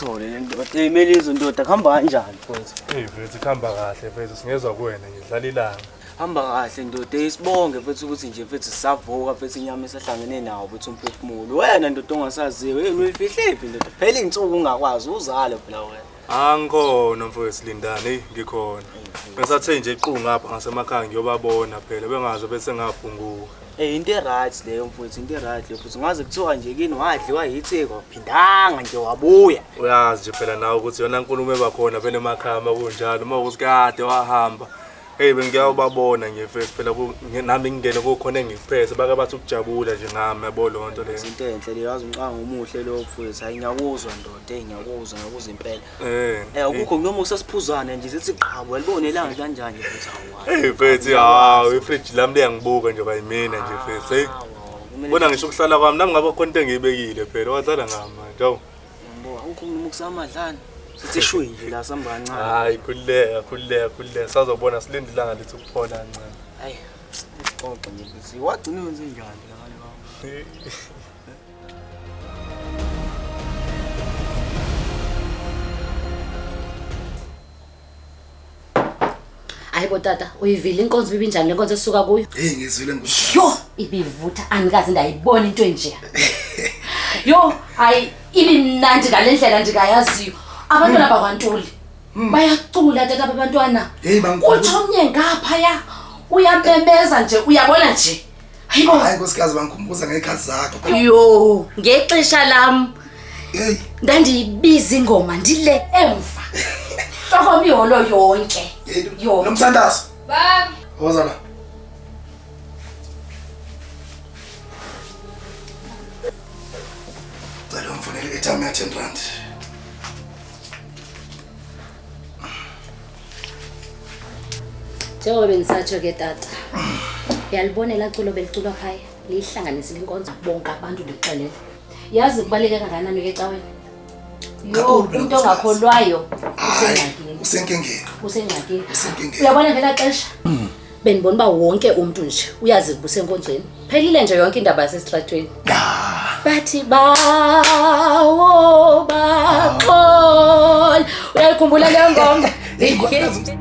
Siyithole le ndoda. Hey Melizo ndoda kuhamba kanjani mfowethu? Hey mfethu kuhamba kahle mfethu singezwa kuwena ngidlala ilanga. Hamba kahle ndoda. Hey sibonge mfethu ukuthi nje mfethu sisavuka mfethu inyama esahlangene nawo mfethu umphefumulo. Wena ndoda ongasaziwe hey uyifihlephi ndoda? Phela insuku ungakwazi uzale phela wena. Angikhona mfowethu Lindani, hey ngikhona. Ngisathe nje qhu ngapha ngasemakhaya ngiyobabona phela bengaze bese ngaphunguka. Hey into e-right leyo mfowethu, into e-right leyo mfowethu. Ngaze kuthiwa nje kini wadliwa yithiko waphindanga nje wabuya. Uyazi nje phela nawe ukuthi yona nkulumo ebakhona phela emakhaya uma kunjalo uma ukuthi kade wahamba. Hey bengiyawubabona nje mfethu phela nami ngingene kukhona engikuphethe bake bathi ukujabula nje ngami yabo leyo nto leyo. Into enhle leyo yazi umcabango omuhle lo mfowethu. Hayi ngiyakuzwa ndoda, hey ngiyakuzwa, ngiyakuzwa impela. Eh. Akukho noma usasiphuzana nje sithi qhabo yalibona ilanga kanjani mfethu awu. Hey mfethu hawu ifridge lami liyangibuka nje kwayimina nje mfethu. Hey. Bona ngisho ukuhlala kwami nami ngabe khona into engiyibekile phela wadlala ngami manje hawu. Yabo akukho noma kusamadlana. Sithi shwi nje la sihamba kancane. Hayi khululeka khululeka khululeka sazobona silinde ilanga lethu ukuphola kancane. Hayi sixoxe nje mfethu. Wagcina wenze njani la ngale kwami? Hayi bo tata, uyivile inkonzo ibinjani le nkonzo esuka kuyo? Hey ngizwile ngusho. Yo, ibivutha andikaze ndayibona into enje. Yo, hayi ibimnandi ngale ndlela ndingayaziyo. Abantwana bakwaNtuli bayacula tata abantwana. Hey bangikhumbuza. Utsho omnye ngaphaya uyamemeza nje uyabona nje. Hayibo. Hayi nkosikazi bangikhumbuza ngekhathi zakho. Yo, ngexesha lam Hey ndandiyibiza ingoma ndile emva. Hlokomi iholo yonke. Yo. Nomthandazo. Baba. Woza la. Cela ungifonele i-airtime ya 10 rand. Njengoba bengisatsho ke tata. Uyalibona elaa culo beliculwa phaya liyihlanganisile inkonzo bonke abantu ndikuxelele. Yazi kubaluleke kangakanani ukuya ecaweni? Yo, Kakhulu phela umuntu nkosikazi. ongakholwayo Hayi usengxakini. usenkingeni. Usengxakini. Usenkingeni. Uyabona ngelaa xesha bendibona uba wonke umntu nje uyazi ukuba usenkonzweni. Phelile nje yonke indaba yasesitratweni. Bathi bawo baxola. Uyayikhumbula leyo ngoma? Hey nkosikazi.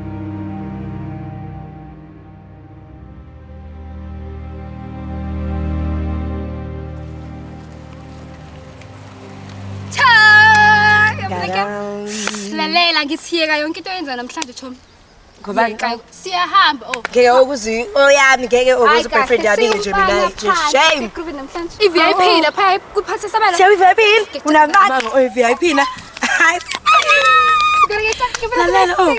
Lalela ngithiyeka yonke into oyenza namhlanje Chomi. Ngoba Yeka, siyahamba oh. ngeke ukuzi oyami ngeke Hayi ukuzi boyfriend kahle, yami nje mina nje siyumfana shame. phansi, namhlanje. I-VIP lapha kuphatha sabala. Siya VIP unamanga oyi VIP na. Hayi Lalela, oh.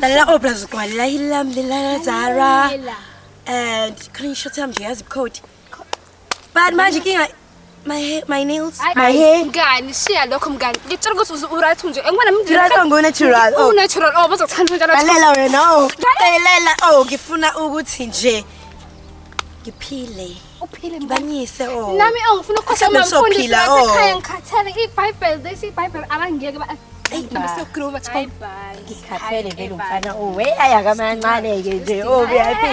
Lalela oh plus ugqwalela ilami lelana Zara and khona shot yami nje yazi code. But manje inkinga my hair, my nails, my hair. Mngani, shiya lokho mngani. Ngitshela ukuthi uright nje. Engibona mina Right ongu-natural, oh. U-natural oh bazokuthanda njalo. Lalela wena oh. Lalela oh ngifuna ukuthi nje ngiphile. Uphile mngani. Ngibanyise oh. Nami oh ngifuna ukukhohlwa Asambe mfundisi sophila, lapha ekhaya oh. ngikhathele iBhayibheli this iBhayibheli abangiyeke ba Bese groove Chomi. Ngikhathele vele umfana oh we ayakamancane ke nje oh VIP.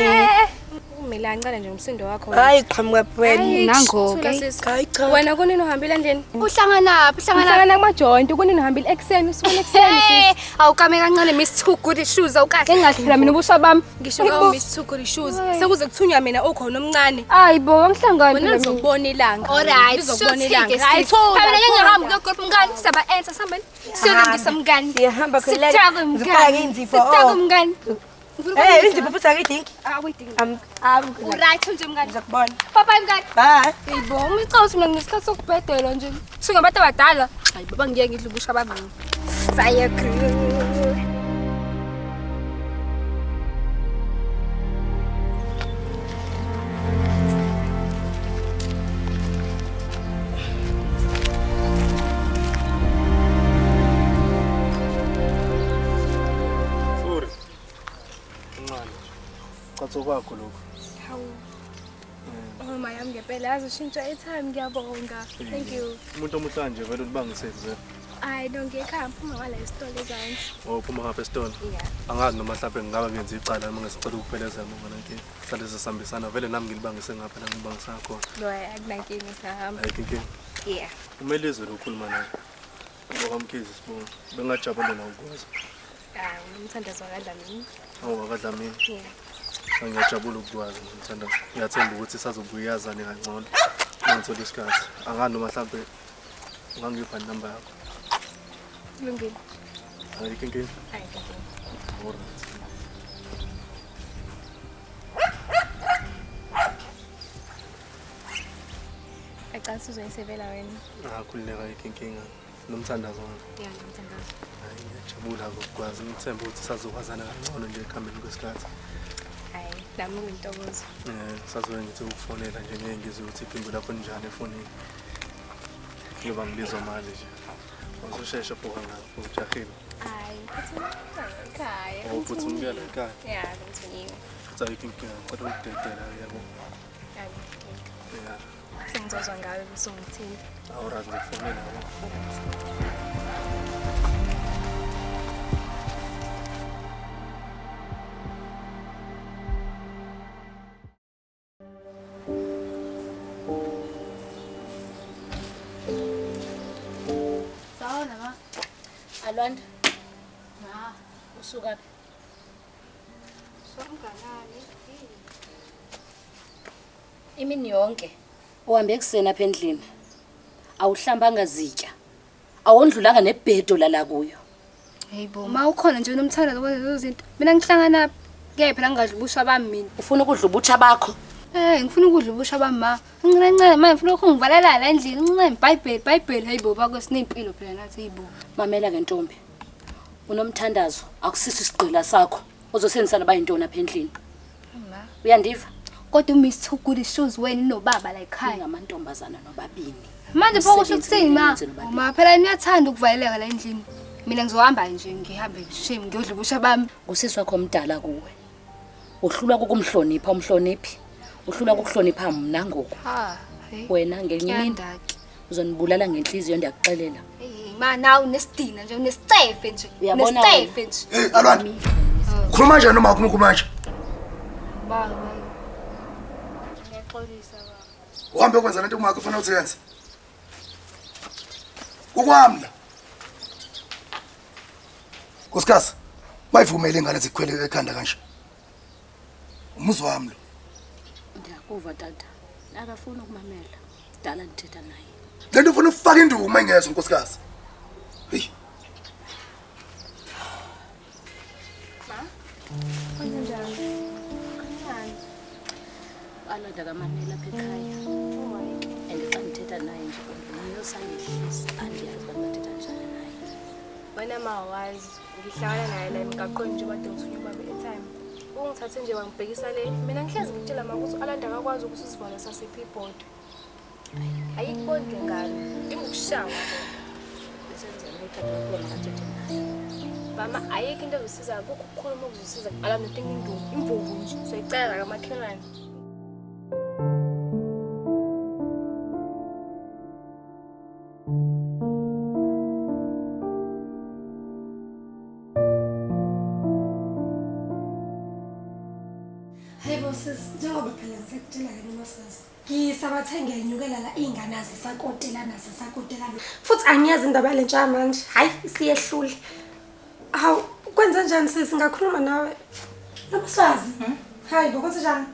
Umele kancane nje umsindo wakho. Hayi qhamuka wena. Nango-ke. Hayi cha. Wena kunini uhambile endlini? Uhlanganaphi? Uhlangana Uhlangana kumajoint, kunini uhambile ekuseni, usukela ekuseni Hey, sis. awukame kancane Miss Two Good Shoes awukahle. Engathi phela mina ubusha bami. Ngisho ka Miss Two Good Shoes. Sekuze kuthunywa mina ukhona omncane. Hayi bo, angihlangani Wena phela mina. lizokubona ilanga. Alright, Lizokubona ilanga. Hayi, thola. Phela ngeke ngihambe kuyogolfa mngani, saba enter sihambeni. Siyolungisa mngani. Siyahamba khululeka. Sitake Ngizofaka mngani. inzipho, Sitake oh. mngani. Hey, inzipho futhi akuyidingi. Awuyidingi. Am am Uright nje mngani. ngizokubona. Bye bye mngani. Bye. Hey bo, umicawuthi mina nginesikhathi sokubhedelwa nje. Kuthiwa ngabantu abadala. Hayi baba ngiyeke ngidle ubusha bami. Saya crew. Sorry. Kancane. Catho kwakho lokho. Hawu. Oh my yami ngempela yazi ushintsha airtime ngiyabonga. Thank you. Umuntu omuhle kanje vele ulibangisele. Hayi no ngiyekhaya ngiphuma ngala esitolo ezansi. Oh phuma ngapha esitolo. Yeah. Angazi noma mhlawumbe ngingaba ngenza icala noma ngisicela ukuphelezela noma nankinga. Sale sisambisana vele nami ngilibangise ngapha la ngilibangisa khona. No akunankinga singahamba. Ayikho inkinga. Yeah. Umelizwe lo ukhuluma naye. OkaMkhize sibonga. Bengajabulela ukwazi. Ah, umthandazo wakadlamini. Awu wakadlamini. Yeah. Ngiyajabula ukukwazi ngomthandazo. Ngiyathemba ukuthi sazobuya yazane kangcono. Ngithola isikhathi. Angani noma mhlambe ungangipha inamba yakho. Kulungile. Ayikho inkinga. Ayikho inkinga. Alright. Aqala uzoyisebela wena. Ah, khululeka ayikho inkinga. Nomthandazo wami. Yeah, nomthandazo. Hayi ngiyajabula ukukwazi. Ngithemba ukuthi sazokwazana kangcono nje ekuhambeni kwesikhathi. Hayi, nami ngiyintokozo. Sazobe ngithi ukufonela nje ngeke ngizwe ukuthi iphimbo lakho linjani efonini. Njengoba ngibizwa manje nje. Uzoshesha bhuka ngapho ujahile. Hayi, ngiphuthuma ekhaya. Oh, uphuthume la ekhaya. Yeah, ngithunyiwe. Futhi ayikho inkinga, ngicela ukudedela yabo. Ayikho inkinga. Yeah. Sengizozwa ngawe bese ungithini. Alright, ngikufonela yabo. Sawona ma. Alwanda. Ma, usuka phi? Somnganani. Imini yonke uhambe ekuseni apha endlini. Awuhlambanga zitya. Awondlulanga nebhedo lala kuyo. Hayibo, ma ukhona nje unomthandazo kwenza lezo zinto. Mina ngihlangana ke phela ngingadla ubusha bami mina. Ufuna ukudla ubutsha bakho? Ngifuna ukudla ubusha bami ma. Ncane ncane manje ngifuna ukungivalela la endlini. Ncane iBhayibheli, iBhayibheli. Hayibo, bako sinempilo phela nathi hayibo. Mamela ke ntombi. Unomthandazo akusiso isigqila sakho. Uzosenzisana bayintoni apha endlini. Ma. Uyandiva? Kodwa uMiss Too Good Shoes wena nobaba la ekhaya. Ningamantombazana nobabini. Manje pho kusho ukuthini ma? Umsebenzi nobabili. Ma phela niyathanda ukuvaleleka la endlini. Mina ngizohamba nje ngihambe shame ngiyodla ubusha bami. Usisi wakho omdala kuwe. Uhlulwa kukumhlonipha umhloniphi. Uhlulwa ukuhlonipha mna ngoku. Ha. Hey. Wena ngelinye imini Kuyanda-ke. uzonibulala ngenhliziyo ndiyakuxelela. Hey ma nawe unesidina nje unesicefe nje. Uyabona Unesicefe nje. Hey Alwanda. Ukhuluma kanjani noma ukhuluma manje? Baba. Ngiyaxolisa baba. Uhambe kwenza lento kumakho ufuna uthi yenze. Kukwami la. Nkosikazi, bayivumele ingane zikhwele ekhanda kanje. Umuzi wami lo. Ndiyakuva tata. Akafuni ukumamela. Dala ndithetha naye. Lento ufuna ufaka induku uma ingezwa nkosikazi. Hey, Kwenze njani? Kancane. Alanda kamamela apha ekhaya. And xa ndithetha naye nje undiyosangehlisa andiyazi uba ndingathetha njani naye. Wena ma wazi ngihlala naye la emgaqweni nje kade ngithunywa ubaba airtime. Ungithathe nje wangibhekisa le. Mina ngihlezi ngitshela ma ukuthi Alanda akakwazi ukuthi isivalo sasepibhodo. Ayikuboni le ngane. Ingukushawa. Besenzela ukuthi akukhona makathethe naye. Mama ayikho into ezosiza akukho ukukhuluma okuzosiza Alanda udinga induku, imvubu nje. Soyicela la kamakhelwane. Hayibo sis, njengoba phela ngisekutshela-ke noma sazi. Ngisabathe ngiyenyukela la iy'ngane azisakotelana azisakotelana. Futhi angiyazi indaba yale ntsha manje. Hhayi, isiyehlule. Hawu, kwenze njani sis? Ngingakhuluma nawe? Nomswazi? Hayi bo, kwenze njani?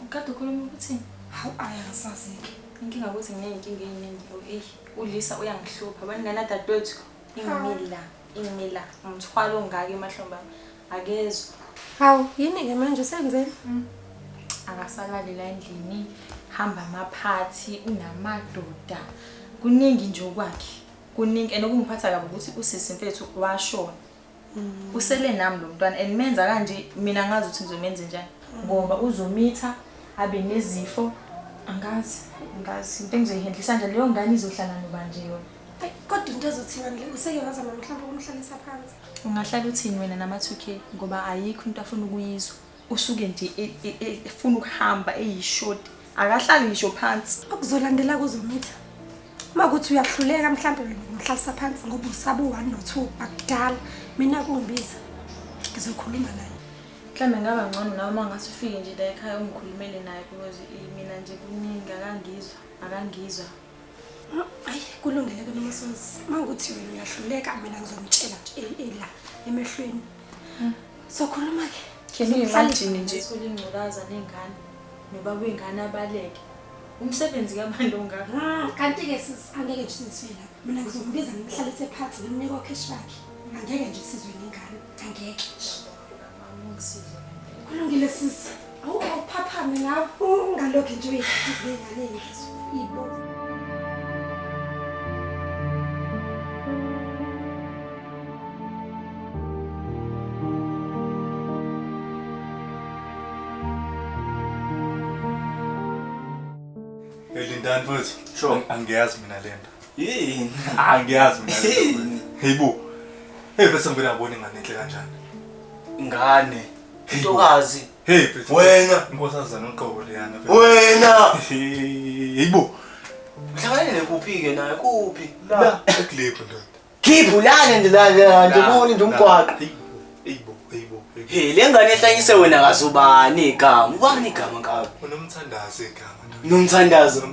Ukade ukhuluma ukuthini? Hawu, ayi angisazi-ke. Inkinga ukuthi nginey'nkinga ey'ningi. Eyi, uLisa uyangihlupha. Baningane dadewethu ingimila, ingimila. Umthwalo ongaka emahlombe ami. Akezwa. Hawu, yini-ke manje usenzeni? Akasalali la endlini, hamba amaphathi, unamadoda. Kuningi nje okwakhe. Kuningi and okungiphatha kabi ukuthi usisi mfethu washona. Usele nami lo mntwana and menza kanje mina ngazi ukuthi ngizomenza njani. Ngoba uzomitha abe nezifo. Angazi, angazi. Into engizoyihendlisa nje leyo ngane izohlala noba nje yona. Hayi, kodwa into ezothiwa le useke wazama mhlawumbe ukumhlalisa phansi. Ungahlala uthini wena nama-2K ngoba ayikho into afuna ukuyizwa. Usuke nje efuna ukuhamba eyishoti. Akahlali ngisho phansi. Okuzolandela kuzomitha. Uma kuthi uyahluleka mhlawumbe wena ukumhlalisa phansi ngoba usaba u-1 no-2 akudala. Mina kungibiza. Ngizokhuluma naye. Mhlawumbe ngaba ngcono nawe uma ngase ufike nje la ekhaya ungikhulumele naye because mina nje kuningi akangizwa, akangizwa. Ayi kulungile ke Nomasozi. Mangukuthi wena uyahluleka mina ngizomtshela nje ela emehlweni. Sokhuluma ke. Can you imagine nje uthola ingculaza nengane noba kwingane abaleke. Umsebenzi kabantu ongaka. Kanti ke sisi angeke nje sizwe lapha. Mina ngizombiza ngimhlalise phansi ngimnike okheshi bakhe. Angeke nje sizwe nengane. Angeke nje. Kulungile sisi. Awuphaphame nawe. Ungalokho nje uyikhathaze ngengane engizwe. Ibo. Lindani futhi. Sure. Angiyazi mina lento. Yini? Angiyazi mina lento. Hey bo. Hey bese ngivela ngibona ingane enhle kanjani. Ingane. Ntokazi. Hey bese. Wena inkosazana uqobo leyana. Wena. Hey bo. Uhlangane nekuphi ke naye kuphi? La ekliphu ndoda. Khiphu lana nje la nje ubona nje umgwaqo. Hey bo, hey bo. Hey le ngane ehlanyise wena kazubani igama? Ubani igama ngabe? Unomthandazo igama. Nomthandazo,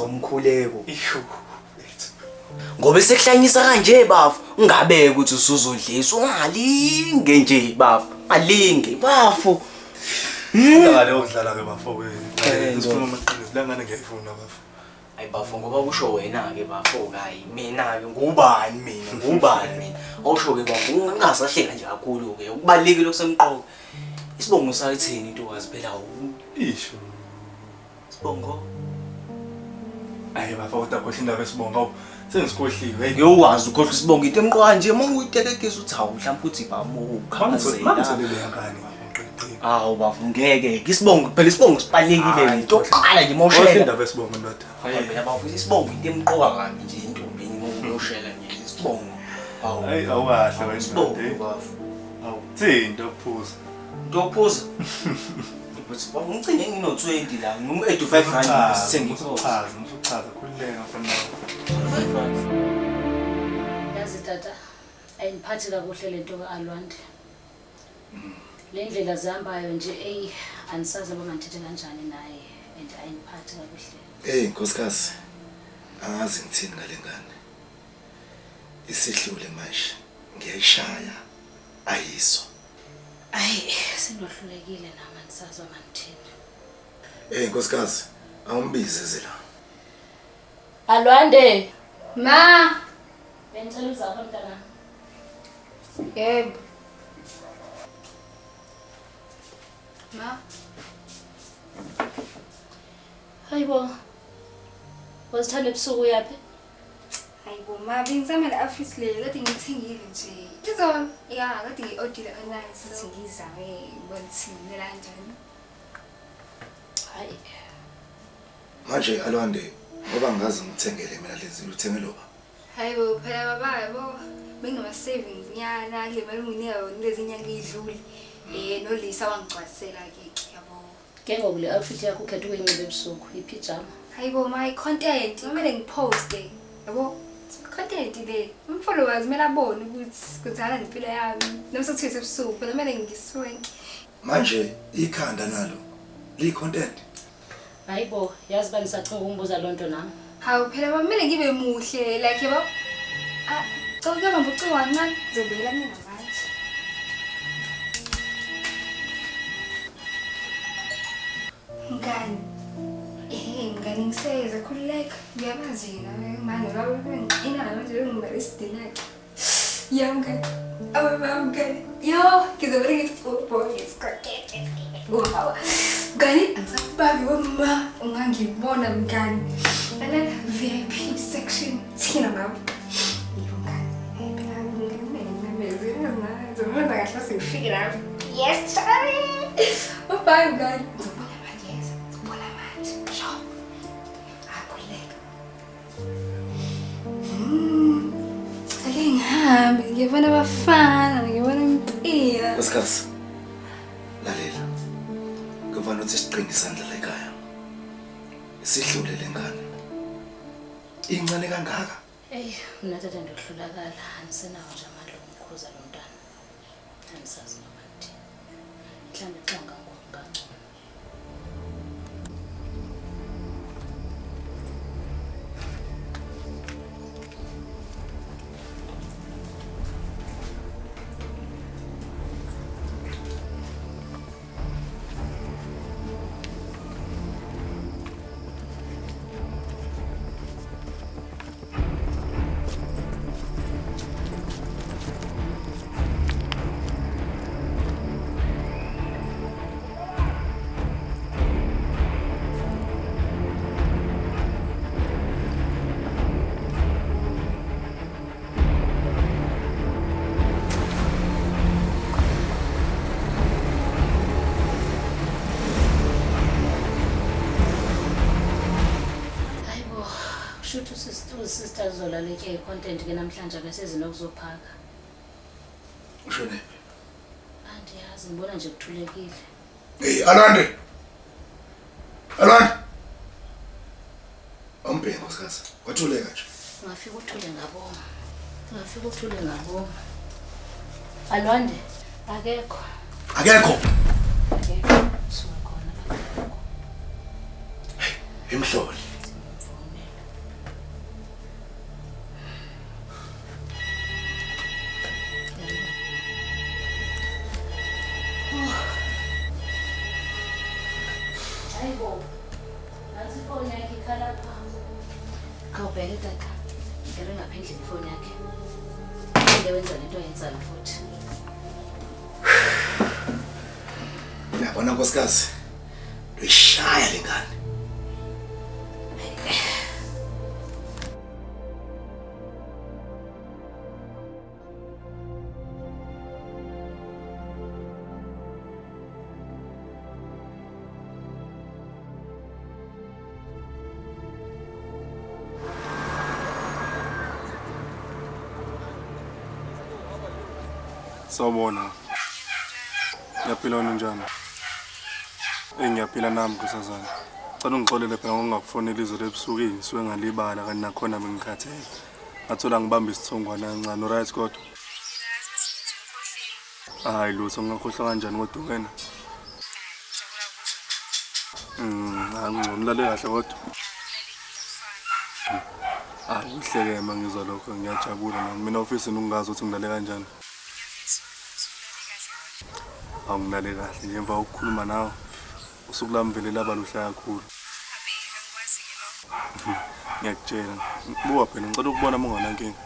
umkhuleko. Isho. Ngoba sekuhlanyisa kanje bafu, ungabeke ukuthi usuzodlisa, ungalinge nje bafu, alinge bafu. Ngale okudlala ke bafo ke. Sifuna amaqiniso la ngane ngiyayifuna bafu. Ayi bafo ngoba kusho wena ke bafo kayi mina ke ngubani mina, ngubani mina. Awusho ke bafo ungasahleka nje kakhulu ke. Ukubalekile okusemqoka. Isibongo sayithini intokazi phela Isho. Sibongo. Ayi bafo kodwa khohle indaba esibongo awu sengisikhohliwe. Ngiyokwazi ukhohlwa isibongo into emqoka nje uma uyitekekisa uthi hawu mhlawumbe uthi babo ukhazela. Mangitholele yangane ngiqeqe. Awu bafo ngeke isibongo phela isibongo sibalekile into oqala nje mawushela. Khohle indaba esibongo ndoda. Hayi phela bafo isibongo into emqoka kabi nje intombini uma uyoshela nje isibongo. Hawu. Hayi awukahle wena isibongo bafo. Hawu thini into yokuphuza. Into yokuphuza. But bafo ngicine ngino 20 la ngimu 85 rand sithenge Uchaza, uchaza khululeka mfana. 5 rand. Yazi tata, ayindiphathi kakuhle lento kaAlwande. Le ndlela zihambayo nje ey andisazi uba mandithethe kanjani naye and ayindiphathi kakuhle. Hey nkosikazi, angazi ngithini ngale ngane. Isihlule manje, ngiyayishaya ayizwa. Ayi sinohlulekile nami andisazi uba mandithini. Hey nkosikazi, awumbize ze la. Alwande. Ma, bengicela uzapha mntana. Yebo. Ma. Hayibo. Wazithanda ebusuku uyaphi? Hayibo ma, bengizama le office le kade ngithengile nje. Izolo, ya kade ngi-order online futhi ngizame ngibone ukuthi ngimela kanjani. Hayi. Manje Alwande ngoba ngazi ngithengele mina lezi uthengele ba. Hayibo phela baba yabo benginama savings nyana kule mali unginika yona lezi nyanga idlule. NoLisa wangigcwalisela ke yabo. Ke ngoku le outfit yakho ukhetha ukuyinxiba ebusuku, ipijama. Hayibo my content kumele ngiposte yabo. Content le umfollowers kumele abone ukuthi kuzala nempilo yami. Noma sekuthiwe ebusuku phela kumele ngiswenke. Manje ikhanda nalo li content. Hayibo, yazi ba nisacela ukumbuza lonto nami. Hawu phela kumele ngibe muhle like yabo. Ah, cela ukubamba ucingo kancane ngizobuyela mina manje. Mngani. Mngani ngiseza khululeka. Ngiyabazi yena manje baba bengiqina manje bengibale isidinakhe. Ya mngani. Awu mngani. Yo, ngizobona ngithi oh boy isikokeke. Wow. Mngani angisababi woma ungangibona mngani. Lalela VIP section thina ngabo. Yebo mngani. Phela ngimele ngimemeze ngizobona kahle sengifike lapho. Yes, sorry. Bye mngani. Ngizobona manje. Ngizobona manje. Sho. Akhuleka. Ake ngihambe ngiyobona abafana, ngiyobona impilo. Nkosikazi, lalela. Kufanele ukuthi siqine isandla la ekhaya. Sihlule le ngane. Incane kangaka. Ey, mina tata ngiyohlulakala, angisenawo nje amandla okumkhuza lo mntana. Angisazi noma ngithini. Mhlawumbe xa ngangcono. Kusho ukuthi usister uzolala etye i-content ke namhlanje akasezinokuzophaka. Ushonephi? Andiyazi, ngibona nje kuthulekile. Hey, Alwande. Alwande. Awumbheki nkosikazi. Wathuleka nje. Ungafika uthule ngaboma. Ungafika uthule ngaboma. Alwande, akekho. Akekho. Akekho. Suka khona akekho. Imhloli. Hayibo. Nansi ifoni yakhe ikhala pha. Khawubheke tata. Ngere ngapha endlini ifoni yakhe. Phinde wenza lento oyenzayo futhi. Uyabona nkosikazi. Uyishaya lengane. Sawubona. Ngiyaphila wena unjani? Ngiyaphila nami nkosazana. Cela ungixolele phela ngokungakufoneli izolo ebusuku ngisuke ngalibala kanti nakhona bengikhathele. Ngathola ngibamba isithongwana kancane. Right kodwa? Hayi lutho, ngingakhohlwa kanjani kodwa wena? Angcono ulale kahle kodwa. Hayi kuhle-ke uma ngizwa lokho ngiyajabula nami. Mina ofisini ungazi ukuthi ngilale kanjani. Awungilale kahle nje emva kokukhuluma nawe. Usuku lami vele laba luhle kakhulu. Ngiyakutshela. Buka phela ngicela ukubona uma unganankinga.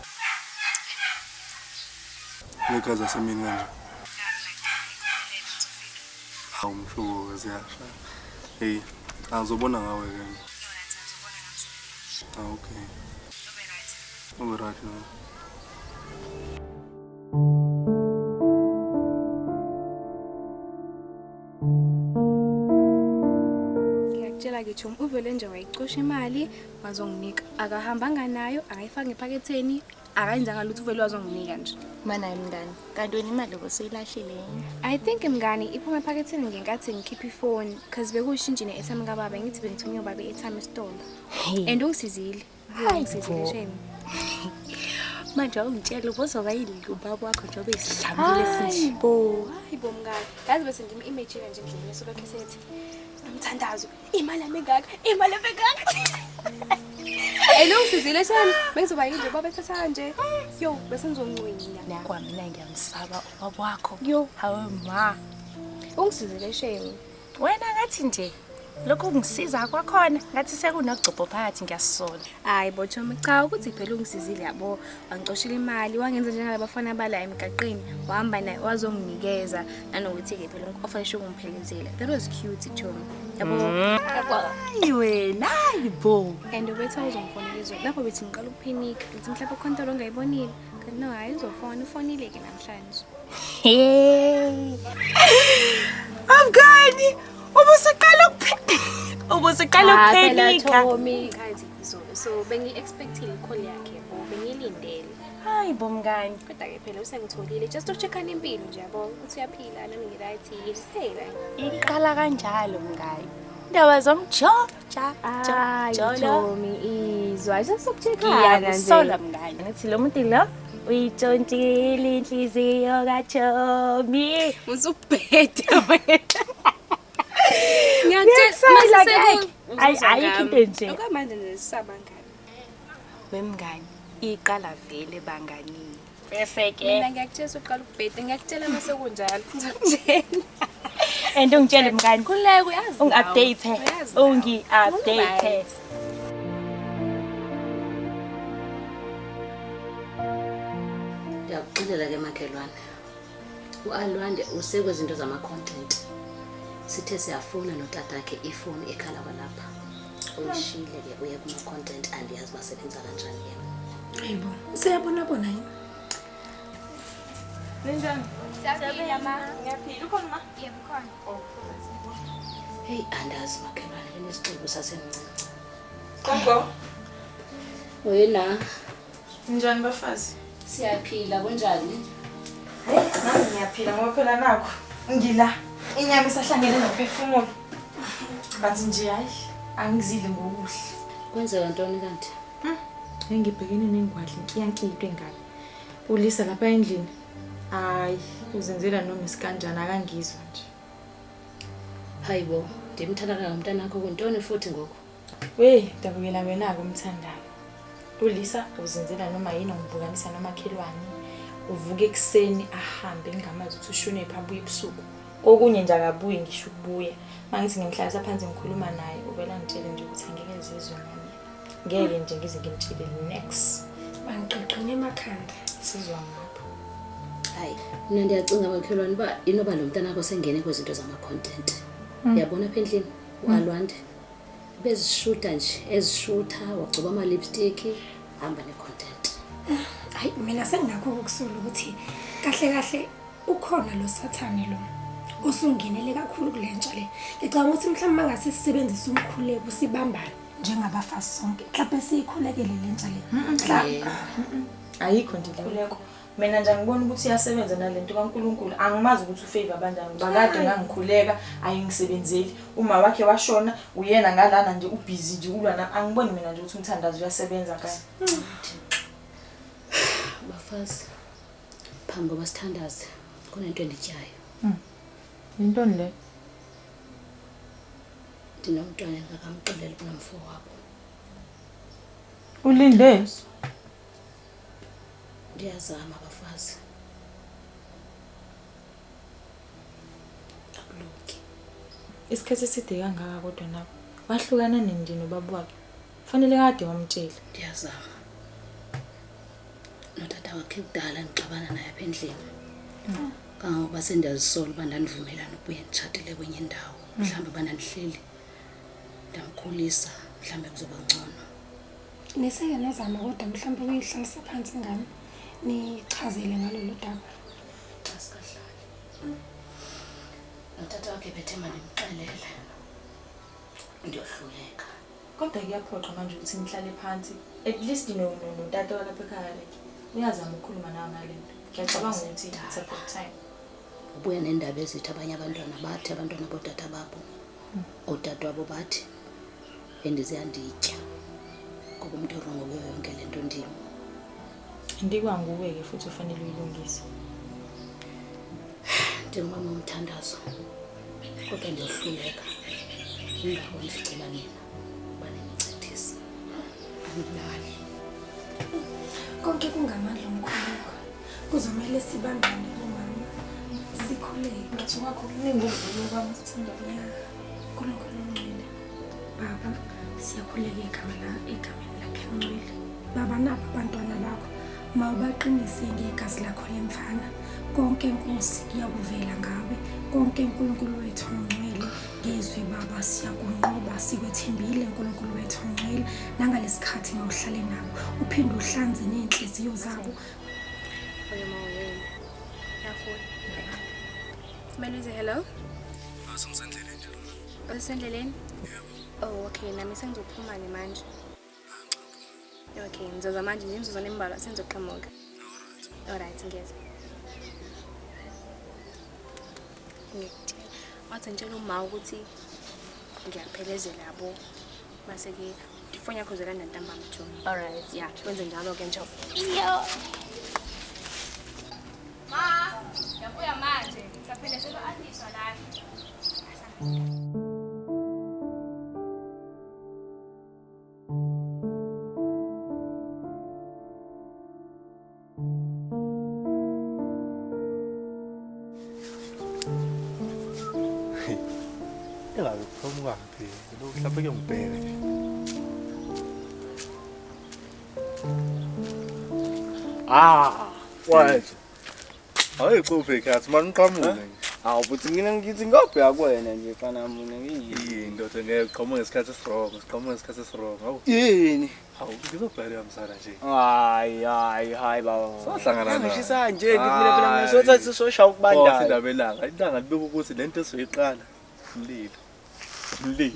Ngegazi lasemini kanje. Hawu mhluko ziyasha. Hey, angizobona ngawe ke. Ah okay. Ube right no. Ngiyakutshela ke Thom, uvele nje wayicosha imali wazonginika. Akahambanga nayo, akayifaka ephaketheni, akayenzanga lutho, uvele wazonginika nje. Mana mngani, kanti wena imali obusuyilahlile yini? I think mngani iphuma ephaketheni ngenkathi ngikhipha ifoni because bekuyishintshe ne-airtime kababa, ngithi bengithunywe ubaba i-airtime esitolo. And ungisizile. Ungisizile shame. Manje awungitshela ubuzoba yini ubaba wakho njengoba esihlambile sinje. Hayibo, hayibo mngani. Yazi bese ngim-imagine nje endlini yesolokhu esethi nomthandazo, imali yami engaka, imali yami engaka. And ungisizile shame, bengizoba yini nje baba ethatha kanje. Yo, bese ngizoncwina. Kwamina ngiyamsaba ubaba wakho. Yo, hawe ma. Ungisizile shame. Wena ngathi nje lokhu kungisiza kwakhona ngathi sekunogcobho phakathi ngiyasola. Hayi bo Thom, cha ukuthi phela ungisizile yabo, wangicoshela imali, wangenza njengalabafana bala emgaqeni, wahamba naye wazonginikeza nanokuthi ke phela ngi-offer ukungiphelezela. That was cute Thom. Yabo. Hayi wena, hayi bo. And ubethe uzongifonela izolo. Lapho bethi ngiqala ukuphenika, ngithi mhlawumbe khona into ongayibonile. Kanti no, hayi uzofona, ufonile ke namhlanje. Hey. Mngani, ubusuqala ubusuqala ukuphenika. Tommy, khathi izolo. So bengi-expectile call yakhe yabo, bengilindele. Hayi bo mngani. Kodwa ke phela usengitholile just ukucheck-ana impilo nje yabo, ukuthi uyaphila nami ngi-right yini phela. Iqala kanjalo mngani. Indaba zomjoja, Hayi Tommy, izwa just ukucheck-ana nje. Ngiyakusola mngani. Ngithi lo muntu lo uyitshontshile inhliziyo kaTommy. Usubhede wena. Ngiyakusola ke. Ayi ayikho into nje. Okwamanje nje sisabangani. Wemngani, iqala vele banganini. Bese ke Mina ngiyakutshela uqala ukubheda, ngiyakutshela mase kunjalo. Ngizokutshela. And ungitshele mngani. Khululeka uyazi. Ungi-update. Uyazi nawe. Ungi-update. Ndiyakuxelela ke makhelwane. U-Alwande usekwezinto zama-content. Sithe siyafuna notatakhe ifoni ekhala kwalapha. Uyishile ke uye kuma-content andiyazi basebenza kanjani yena. Hayibo, useyabona bona yini? Ninjani? Siyaphila ma. Ngiyaphila. Ukhona ma? Yebo khona. Hey, andazi makhelwane lenesixuku sasemncinci. Gogo. Wena. Njani bafazi? Siyaphila kunjani? Hey, nami ngiyaphila ngoba phela nakho ngila inyama isahlangene nomphefumulo. Bathi nje hayi angizile ngokuhle. Kwenzeka ntoni kanti? Ngibhekene nengwadla inkiyankiya into engaka. Ulisa lapha endlini. Hayi, uzenzela noma isikanjani akangizwa nje. Hayibo, ndimthanda kangaka umntana wakho kuntoni futhi ngoku? Wey, dabukela wena-ke umthandayo. Ulisa uzenzela noma yini ungibukanisa nomakhelwane. Uvuka ekuseni ahambe ngingamazi ukuthi ushonephi abuye ebusuku. Kokunye nje akabuyi ngisho ukubuya. Mangithi ngimhlalisa phansi ngikhuluma naye ubela ngitshele nje ukuthi angeke zizwe ngami. Ngeke nje ngize ngimtshele next. Bangiqoqene emakhanda. Sizwa ngapho. Hayi, mina ndiyacinga makhelwane uba inoba lo mntana wakho sengene kwizinto zama-content. Uyabona apha endlini uAlwande bezishuta nje, ezishutha wagcoba ama-lipstick, hamba ne-content. Hayi mina senginakho ukusola ukuthi kahle kahle ukhona lo sathane lo osungenele kakhulu kule ntsha le. Ngicabanga ukuthi mhlawumbe mangase sisebenzise umkhuleko sibambane njengabafazi sonke. Mhlawumbe siyikhulekele le ntsha le. Mhlawumbe Ayikho nje leyo. Mina nje angiboni ukuthi iyasebenza nalento kaNkuluNkulu. Angimazi ukuthi ufavor abanjani ngoba kade ngangikhuleka ayingisebenzeli. Uma wakhe washona uyena ngalana nje ubhizi nje ulwa nami. Angiboni mina nje ukuthi umthandazo uyasebenza kanye. Bafazi, phambi koba sithandaze kunento endityayo. Yintoni le? Ndinomntwana endingakamxeleli kunomfo wabo. Ulinde? Ndiyazama bafazi. Akulungi. Isikhathi eside kangaka kodwa nabo. Wahlukana nini nje nobaba wakhe? Kufanele kade wamtshela. Ndiyazama. Notata wakhe kudala ndixabana naye apha endlini. Kangangokuba sendiyazisola uba ndandivumelana ukubuye nditshatele kwenye indawo. Mhlawumbi uba ndandihleli ndamkhulisa, mhlawumbi kuzoba ngcono. Niseke nazama kodwa mhlawumbe ukuyihlalisa phansi ingane nichazele ngalolu daba. Asikahlali. Notata wakhe bethe mandimxelele. Ndiyohluleka. Kodwa kuyaphoqa manje ukuthi nihlale phansi. At least notata walapha ekhaya like uyazama ukukhuluma nawe ngale nto. Ngiyacabanga ukuthi it's about time. Ubuya nendaba ezithi abanye abantwana bathi abantwana bootata babo, oodadewabo bathi and ziyanditya. Ngoba umuntu orongo kuyo yonke le nto ndim. Ndikwanguwe-ke futhi ufanele uyilungise. Ndingumama womthandazo kodwa ndiyohluleka. Yingako ndicela nina uba nindincedise. Andinali. Konke kungamandla omkhuleko. Kuzomele sibambane bomama. Sikhuleke. Ngathi kwakho kuningi ukuvula kwami sithanda. Ya. Nkulunkulu ongcwele. Baba, siyakhuleka igama la egameni lakhe ongcwele. Baba nabo abantwana bakho mawubaqinise ngegazi lakho lemfana. Konke Nkosi kuyakuvela ngawe. Konke uNkulunkulu wethu ongcwele ngezwi Baba siyakunqoba sikwethembile uNkulunkulu wethu ongcwele nangalesikhathi mawuhlale nabo uphinde uhlanze nezinhliziyo zabo. Oye mawuyena. Yafuna. Meluze hello. Asengisendleleni nje. Usendleleni? Oh okay, nami sengizophuma ke manje. Okay, ngizoza manje nje imizuzwana embalwa sengizoqhamuka. Alright, ngiyeza. Ngiyakutshela. Wathi ngitshela uma ukuthi ngiyaphelezela yabo. Mase ke ifoni yakho uzolanda ntambama jo. Alright. Yeah, wenze njalo ke nje. Yo. Ma, ngiyabuya manje. Ngisaphelezelwa Andiswa lana. Engabe kuqhamukaphi? Lo mhlawumbe ke ngibheke nje. Ah, what? Hayi cuphe ikhathi manje uqhamuke nje. Hawu futhi mina ngithi ngobheka kuwena nje mfana mina ngiyini ndoda ngeke uqhamuke ngesikhathi esirong, siqhamuke ngesikhathi esirong. Hawu. Yini? Hawu ngizobheka msana nje. Hayi hayi hayi baba. Sohlangana na. Ngishisa nje ngithi mina phela mina sothatha sosha ukubandayo. Oh indaba elanga, ilanga libeka ukuthi lento esizoyiqala umlilo. Umlilo.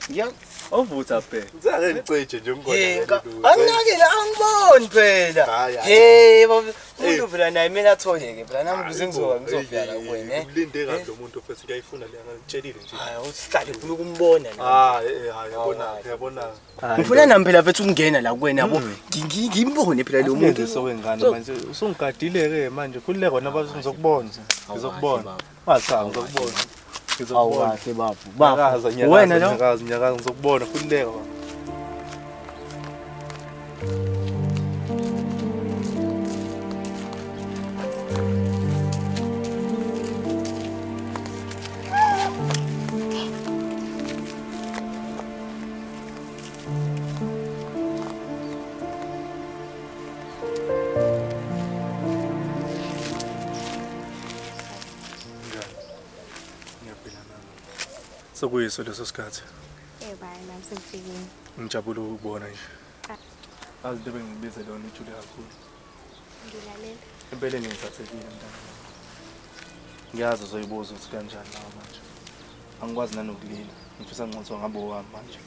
Ngiya Ovutha bhe. Ngizake ngicije nje umngane. Anginakile angiboni phela. Hey baba, umuntu phela naye mina atholeke phela nami ukuze ngizofika la kuwena. Ulinde kabi lo muntu futhi ngiyayifuna le ngitshelile nje. Hayi usihlale ufuna ukumbona nami. Hayi hayi yabona yabona. Ngifuna nami phela mfethu ukungena la kuwena yabo. Ngimbone phela lo muntu. Sowengane manje usungigadile ke manje khululeka wena bathi ngizokubona. Ngizokubona. Wacha ngizokubona. Ngizokubona kahle baba. Baba wena lo nyakaza nyakaza ngizokubona khululeka baba. Sekuyiso leso sikhathi. Bye nami sengifikile. Ngijabule ukubona nje. Azi into bengibize lona ijule kakhulu. Ngilalela. Empeleni ngithathekile mntana. Ngiyazi uzoyibuza ukuthi kanjani nawe manje. Angikwazi nanokulila. Ngifisa ngcono ngabe owami manje.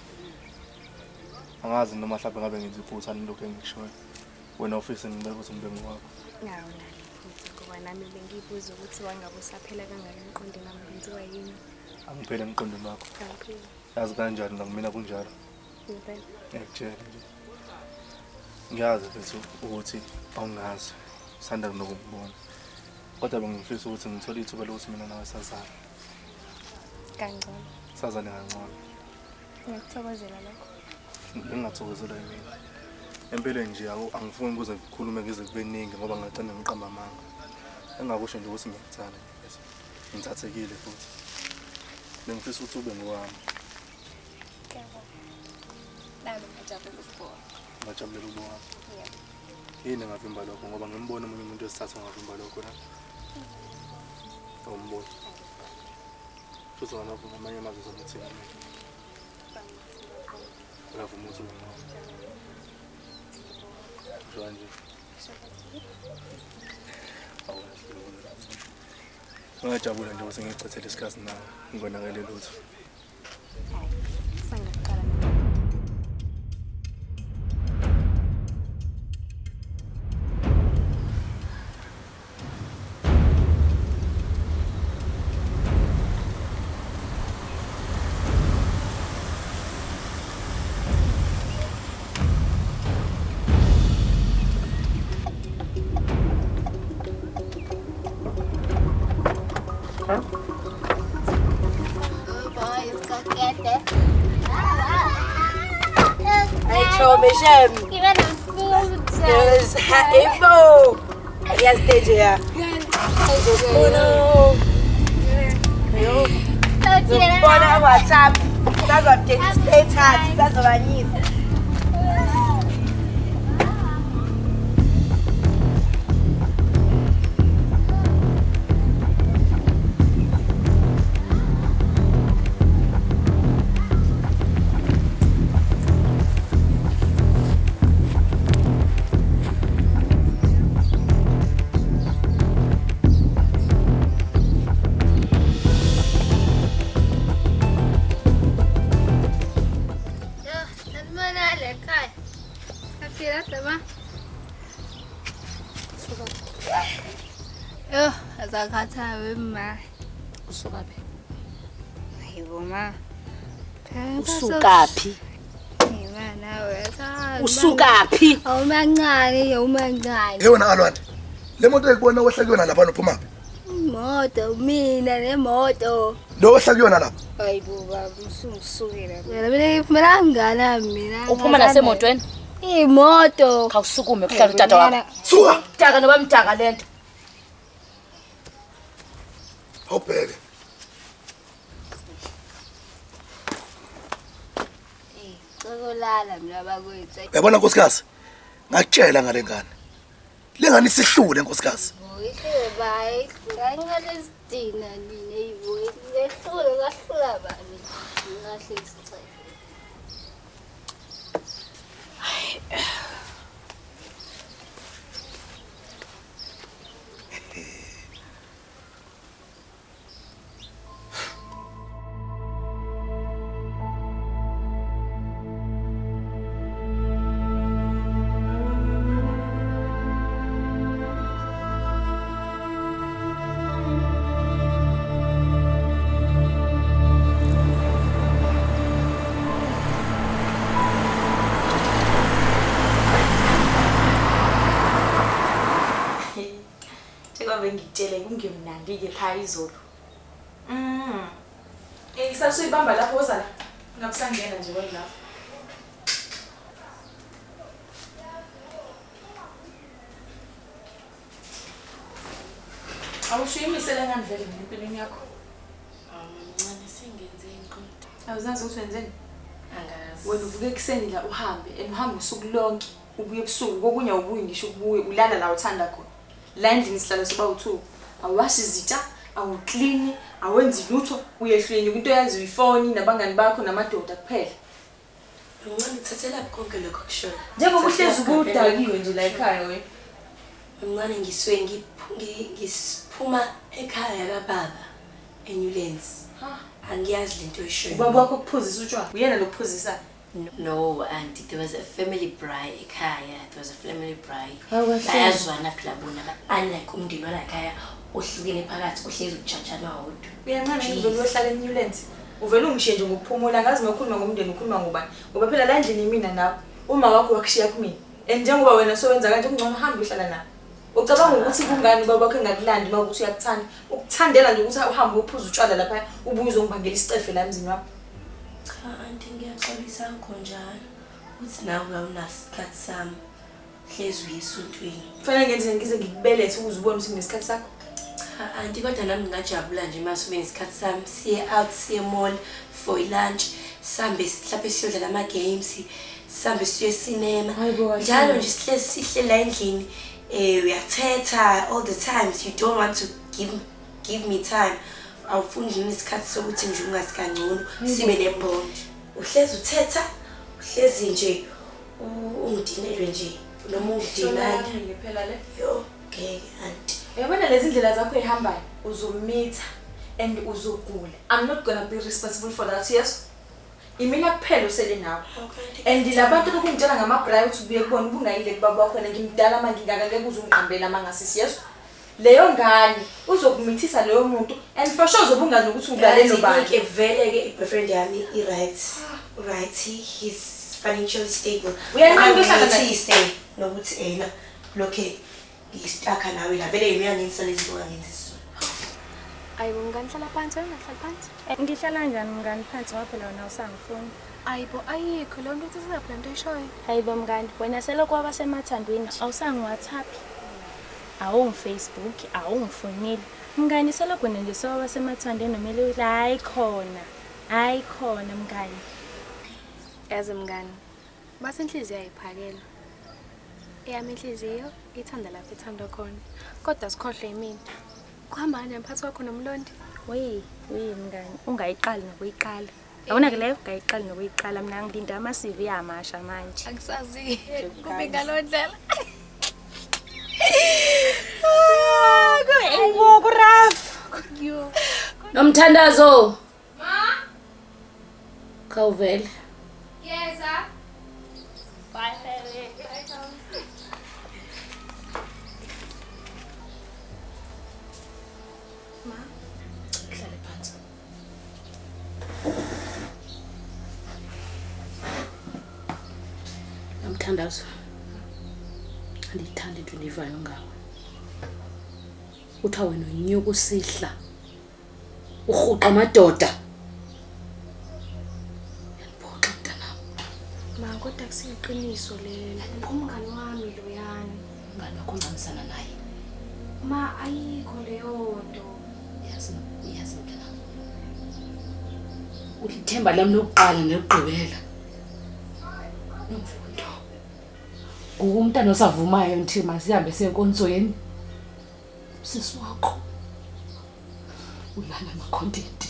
Angazi noma mhlawumbe ngabe ngenza iphutha nilokho engikushoyo. Wena ufise ngibeke ukuthi ngibe ngowakho. Nawu nalo iphutha ngoba nami bengiyibuza ukuthi wangabe usaphela kangaka emqondweni wami kwenziwa yini. Angiphele emqondweni wakho. Angipheli. Yazi kanjani nakumina kunjalo. Ngempela. Ngiyakutshela nje. Ngiyazi mfethu ukuthi awungazi. Usanda nokubona. Kodwa bengifisa ukuthi ngithole ithuba lokuthi mina nawe sazane. Kangcono. Sazane kangcono. Ngiyakuthokozela lokho. Ngingathokozela mina. Empeleni nje angifuni ukuze ngikhulume ngize kube ningi ngoba ngingagcina ngiqamba amanga. Engakusho nje ukuthi ngiyakuthanda. Ngithathekile futhi. Bengifisa ukuthi ube ngowami. Ngiyabonga. Nami ngijabule ukubona. Ngajabulela ukubona. Yebo. Yini engavimba lokho ngoba ngimbona omunye umuntu wesithathu ongavimba lokho la. Awumboni. Futhi ngamavuma amanye amazwi uzomuthini mina. Uyavuma ukuthi ube ngowami. Usho kanje. Ngajabula nje ukuthi ngichithele isikhathi nawe ngonakele lutho. Sangaqala. WhatsApp, sazo-update status, sazobanyisa. Azakhathawe ma. Usuka phi? Hayibo ma. Usuka phi? Ima nawe. Usuka phi? Awumancane, awumancane. Hey wena Alwande. Le moto ekubona wehla kuyona lapha nophuma phi? Imoto mina nemoto. Lo wehla kuyona lapha. Hayibo baba, usungisukela. Wena mina ngiphumela ngana mina. Uphuma nasemotweni? Imoto. Khawusukume kuhlala utata wakho. Suka. Mdaka noba mdaka lento. Awubheke. Cokolala mina bakwethu. Uyabona nkosikazi? Ngakutshela ngale ngane. Le ngane isihlule nkosikazi. Ihlule bayi. Ngangale sidina nini eyibo. Ngehlule ngahlula bani. Ngahle isicelo. ngikutshele kungemnandi-ke pha izolo. Isasuyibamba lapho woza la. Ngakusangena nje wena lapho. Awusho imisele ngani vele empilweni yakho? Mncane sengenzeni kodwa. Awuzazi ukuthi wenzeni? Angazi. Wena uvuke ekuseni la uhambe, and uhambe usuku lonke, ubuye ebusuku, kokunye awubuyi ngisho ukubuye, ulala la uthanda khona. La endlini sihlala soba u2. Awashi izitsha, awuklini, awenzi lutho, uyehlweni into yazi uyifoni nabangani bakho namadoda kuphela. Mncane uthathelaphi konke lokho kushoyo? Njengoba uhlezi ubudakiwe nje la ekhaya wena. Mncane ngisuke ngisiphuma ekhaya kababa eNewlands. Angiyazi lento oyishoyo. Ubaba wakho ukuphuzisa utshwala. Uyena lokuphuzisa? No, auntie, there was a family braai ekhaya. There was a family braai. Bayazwana phela bona. Unlike umndeni walakhaya ohlukene phakathi ohlezi ujajanwa wodwa. Uyancane nje uvele uyohlala eNewlands. Uvele ungishiye nje ngokuphumula ngazi ngokukhuluma ngomndeni ukhuluma ngobani. Ngoba phela la endlini imina nawe. Uma wakho wakushiya kumina. And njengoba wena sowenza kanje kungcono uhambe uhlala nawe. Ucabanga ukuthi kungani ubaba wakho engakulandi uma ukuthi uyakuthanda? Ukuthandela nje ukuthi uhambe uyophuza utshwala lapha ubuye uzongibangela isicefe la emzini wami. Cha auntie ngiyaxolisa ngikho njalo. Uthi nawe awunasikhathi sami. Hlezi uye esontweni. Kufanele ngenze ngize ngikubelethe ukuze ubone ukuthi nginesikhathi sakho. Cha auntie kodwa nami ngingajabula nje uma sube nesikhathi sami siye out siye mall for lunch sihambe mhlawumbe siyodlala ama games sihambe siye cinema. Njalo nje sihlezi sihle la endlini. Uyathetha all the times you don't want to give me time. Awufuni nje isikhathi sokuthi nje ungazi kangcono sibe nebond. Uhlezi uthetha uhlezi nje ungidinelwe nje noma ungidinana phela le. Yo ngeke auntie. Uyabona lezi ndlela zakho ezihambayo uzomitha and uzogula. I'm not gonna be responsible for that, yes? Imina kuphela osele nawe. And labantu lokungitshela ngama-braai ukuthi ubuye kubona ubungayile kubaba wakho wena ngimdala manje ngingaka ngeke uze ungiqambele amangasisi, yes? Leyo ngane uzokumithisa leyo muntu and for sure uzobe ungazi nokuthi ulale nobani. Ke vele ke i-boyfriend yami i-right. Right, he's financially stable. Uyanqena ukuhlala naye? Angithise nokuthi ena lokhe ngistaka nawe la vele yena uyangenzisa lezi zinto angenzisa. Ayibo mngani hlala phansi, wena ungahlali phansi. Ngihlala kanjani mngani phansi ngoba phela wena usangifuni. Ayibo ayikho leyo nto uthi sizaphi le nto oyishoyo. Hayibo mngani, wena selokhu waba semathandweni awusangi-WhatsApp. Awungi-Facebook, awungifoneli. Mngani selokhu wena nje sewaba semathandweni nomele uthi hayi khona. Hayi khona mngani. Yazi mngani, bathi inhliziyo ayiphakelwa. Eyami inhliziyo ithanda lapho ithandwa khona. Kodwa sikhohlwe yimina. Kuhamba kanjani mphathi wakho nomlondi? We mngani, ungayiqali nokuyiqala. Yabona ke leyo ungayiqali nokuyiqala mina ngilinda ama-CV amasha manje. Angisazi kube ngaloo ndlela. Nomthandazo. Ma. Khawuvele. Yeza. Bye baby. Bye Tom. Ma. Hlale phansi. Nomthandazo. Andiyithandi into endiyivayo ngawe. Kuthiwa wena unyuka usihla. Urhuqa amadoda. Uyandiphoxa mntanam. Ma kodwa kusiyiqiniso lelo. Umngani wami loyana. Umngani wakho ungcamisana naye. Ma ayikho leyo nto. Yazi mntanam. Ulithemba lami lokuqala nelokugqibela. Nomfundo. Ngumntana osavumayo nthi masihambe siye enkonzweni. Usisi wakho ulala ama-content.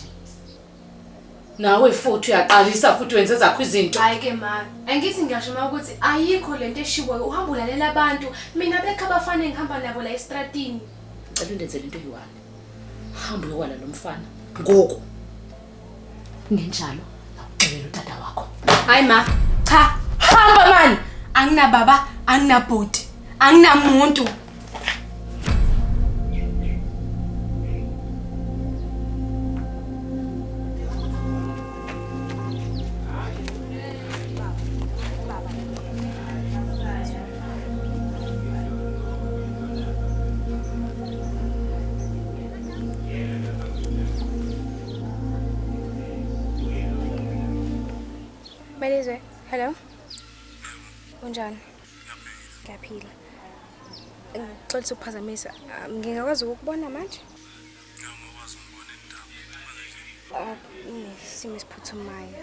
Nawe futhi uyaqalisa futhi wenze zakho izinto. Hayi ke ma, angithi ngiyasho ma ukuthi ayikho lento eshiwoyo uhamba ulalela abantu. Mina bekho abafana engihamba nabo la estratini. Ngicela undenzele into eyi-one. Hamba uyokwala lo mfana ngoku. Ngenjalo ngikuxelela utata wakho. Hayi ma, cha, hamba mani. Anginababa, anginabhuti, anginamuntu. Melizwe, hello. Unjani? Ngiyaphila. Ngixolisa ukuphazamisa. Ngingakwazi ukukubona manje? Ngiyakwazi ukubona indaba. Isimo esiphuthumayo.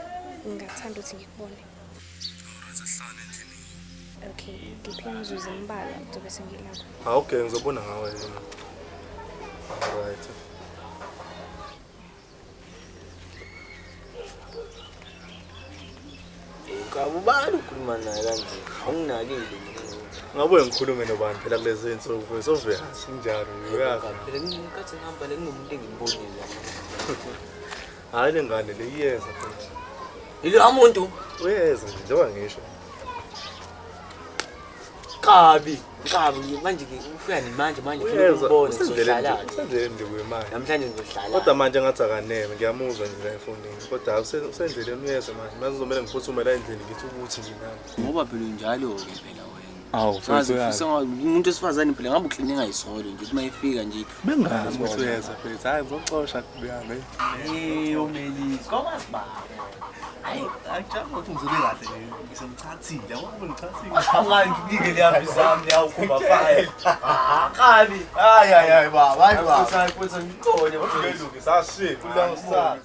Ngingathanda ukuthi ngikubone. Alright, asihlale endlini. Okay, ngiphe imizuzu embalwa kuzobe sengilapho. Ah, okay, ngizobona ngawe yena. Alright. Ubani ukhuluma naye kanje? Awunginakile mina. Ngabe ngikhulume nobani phela kulezi insuku mfowethu obvious kunjalo uyazi. Phela nginkathi ngihamba le kunomuntu engimbonile. Hayi le ngane le iyeza futhi. Yilo amuntu uyeza nje njengoba ngisho. Kabi, kabi manje ufika ni manje ngifuna ukubona sizohlala. Usendleleni nje kuyimanje. Namhlanje ngizohlala. Kodwa manje ngathi akaneme ngiyamuzwa nje la efonini. Kodwa usendleleni uyeza manje. Manje ngizomela ngiphuthume la endlini ngithi ukuthi nje nami. Ngoba phela unjalo ke phela wena. Awu futhi umuntu wesifazane phela ngabe ukline ngayisolo nje uma efika nje. Bengazi ukuthi uyeza futhi. Hayi ngizocosha kuhambe. Eh umelisi kwazi ba. Hayi angijabule ukuthi ngizobe kahle nje ngisemchathile yabo ngichathile. Awungani nginike leya zami yawukhomba fire. Kabi. Hayi hayi hayi baba hayi baba. Futhi ngikone ngiyelungisa shit kulangisa.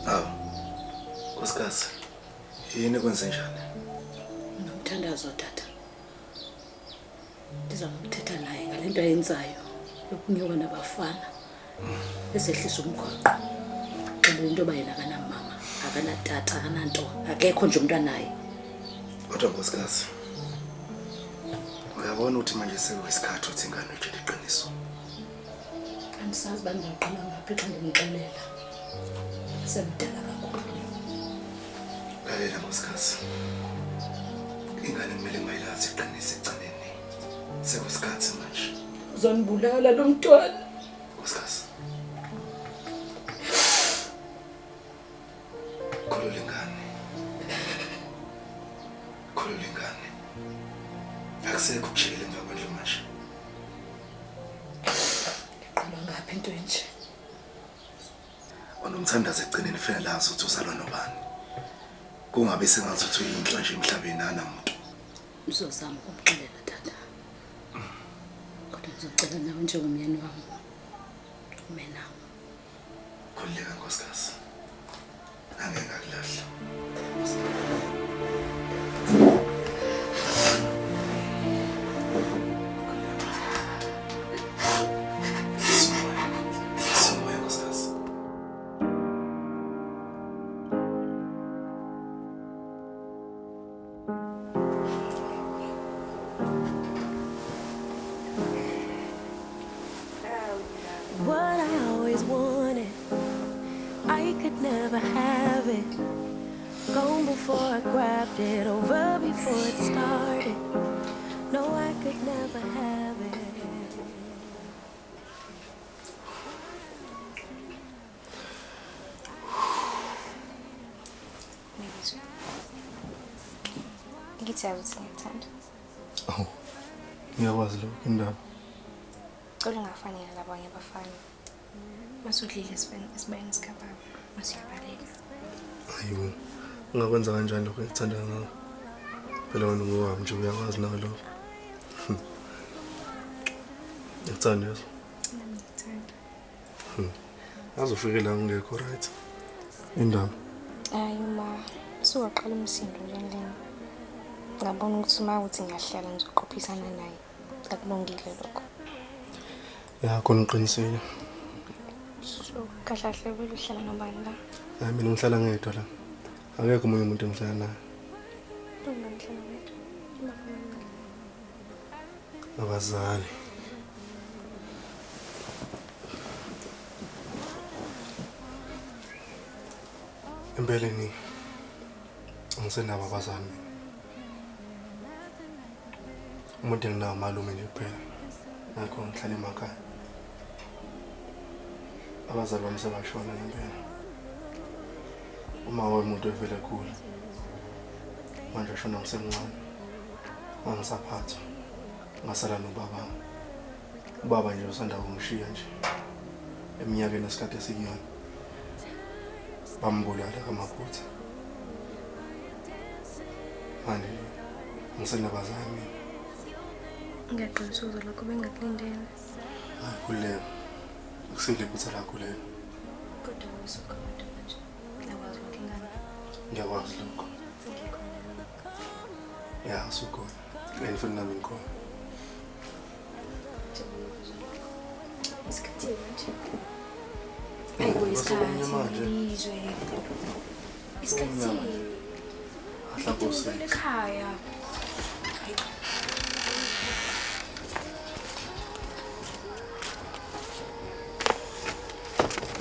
Awu, nkosikazi, yini kwenze njani? Nomthandazo tata. Ndizama ukuthetha naye ngale nto ayenzayo yokunyuka nabafana. Ezehlisa umgwaqo. Xelela into yoba yena akanamama, akanatata, akananto, akekho nje umntu anaye. Kodwa nkosikazi, uyabona ukuthi manje sekuyisikhathi ukuthi ingane uyitshele iqiniso. Andisazi uba ndingaqala ngaphi xa ndimxelela. Semdala kakhulu. Lalela nkosikazi, ingane kumele mayilazi iqiniso ekugcineni. Sekuyisikhathi manje. Uzonibulala lo mntwana. Nkosikazi, khulula ingane. Khulula ingane. Akusekho ukujikela emva kwendlu manje. Ngiqala ngaphi into enje? Onomthandazo ekugcineni kufanele azi ukuthi uzalwa nobani. Kungabe sengathi uthi uyinhla nje emhlabeni anamuntu. Ngizozama ukumxelela tata. Kodwa ngizocela nawe njengomyeni wami. Ume nami. Khululeka nkosikazi. Angeke ngakulahla. What I always wanted, I could never have it. Gone before I grabbed it, over before it started. No, I could never have it. Melizwe, ngithi ukuthi ngiyakuthanda. Awu, ngiyakwazi lokho indaba. Cela ungafani nalabanye abafana. Masudlile esibayeni sikababa, masuyabaleka. Hayibo, ungakwenza kanjani lokho engikuthanda ngakho? Phela wena ungowami nje uyakwazi nawe lokho. Ngikuthanda yazi. Nami ngikuthanda. Azofike la ungekho right. Indaba. Hayi ma, suwaqala umsindo nje endlini. Ngabona ukuthi uma uthi ngiyahlala ngizoqophisana naye. Akulungile lokho. Ya khona uqinisile. So kahle kahle vele uhlala nobani la? Hayi mina ngihlala ngedwa la. Akekho omunye umuntu engihlala naye. Ungangihlala wedwa. Abazali. Empeleni angisenabo abazali. Umuntu enginawo malume nje kuphela. Ngakho ngihlala emakhaya. Abazali bami sebashona ngempela. Uma wayemuntu evele ekhula. Manje washona ngisemncane. Ngangisaphathwa. Ngasala nobaba. Ubaba nje usanda kungishiya nje. Eminyakeni esikade esikuyona. Bambulala kamaphutha. Manje ngisenabazali mina. Ngiyaxolisa ukuzwa lokho bengingakulindele. Hayi khululeka. Akusile iphutha lakho lelo. Kodwa usuka kodwa manje. Ngiyakwazi lokho ingane. Ngiyakwazi lokho. Ya, usukhona. And futhi nami ngikhona. Isikhathi manje. Ayibo isikhathi. Manje. Izwe. Isikhathi. Ahlapho Ekhaya.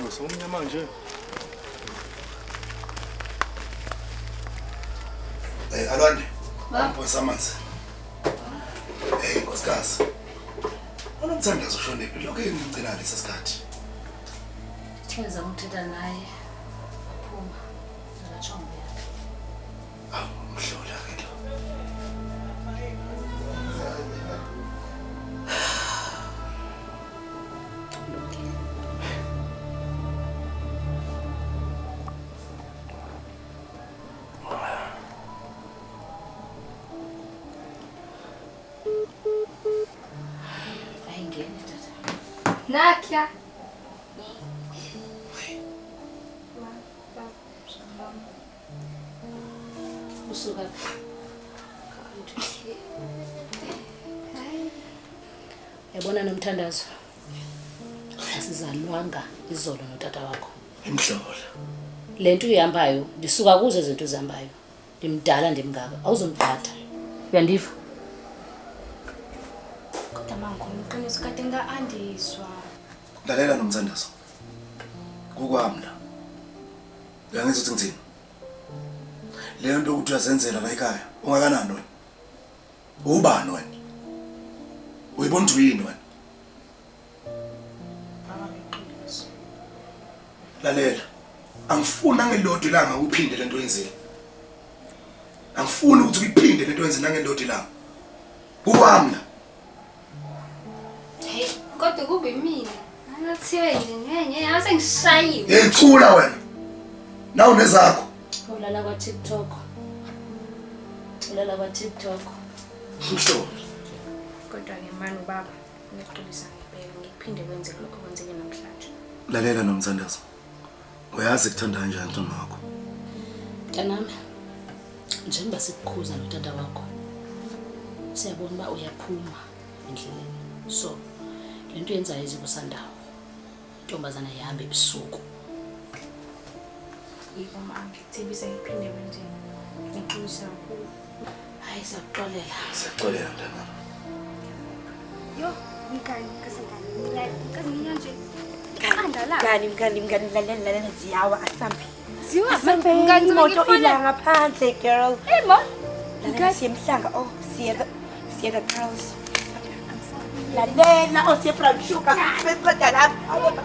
Usumnyama nje. Hey Alwande. Angiphosa amanzi. Hey nkosikazi. Unomthandazo ushonephi lokho engigcina lesi sikhathi. Theza ukuthetha naye. Waphuma. Akatshongo yakhe. Awu umhlola ke lo. Ayingene tata. Nakya. Usuka. Yabona nomthandazo. Asizalwanga izolo notata wakho. Imhlola. Lento uyihambayo, ndisuka kuzo izinto uzihambayo. Ndimdala ndimngaka, awuzomqhatha. Uyandiva? Kodwa mangikhona iqiniso kade nga-andiswa. Lalela nomthandazo. Kukwami la. Uyangizwa ukuthi ngithini? Leyo nto ukuthi uyazenzela la ekhaya, ungakanani wena? Ubani wena? Uyibona ukuthi uyini wena? Baba ngiqiniso. Lalela. Angifuni nangelodwa ilanga uphinde lento oyenzile. Angifuni ukuthi uyiphinde lento oyenzile nangelodwa ilanga. Kukwami la. Hey, kodwa kube mina. Angathiwe nje ngenye ase ngishayiwe. Hey thula wena. Nawu nezakho. Ulala kwa TikTok. Ulala kwa TikTok. Umhlola. Kodwa ke mani ubaba ngiyaxolisa ngempela ngikuphinde kwenzeke lokho kwenzeke namhlanje. Lalela nomthandazo. Uyazi kuthanda kanjani ntombi wakho. Mntanami, njengoba sikukhuza notata wakho, siyabona uba uyaphuma endleleni. So, lento yenzayo izikusandawo. Intombazana ihamba ebusuku. Yebo ma, ngikuthembisa ngiphinde kwenzeke. Ngiyaxolisa kakhulu. Hayi siyakuxolela. Siyakuxolela mntanami. Yo, mngani, kazi nje. Iqanda la. Mngani lalela ziyawa asambe. Ziwa Asambe mngani imoto ila ngaphandle girl. Hey ma. Lalela siyemhlanga oh siya the girls. Lalela oh siya brown sugar. Besiqeda lapha.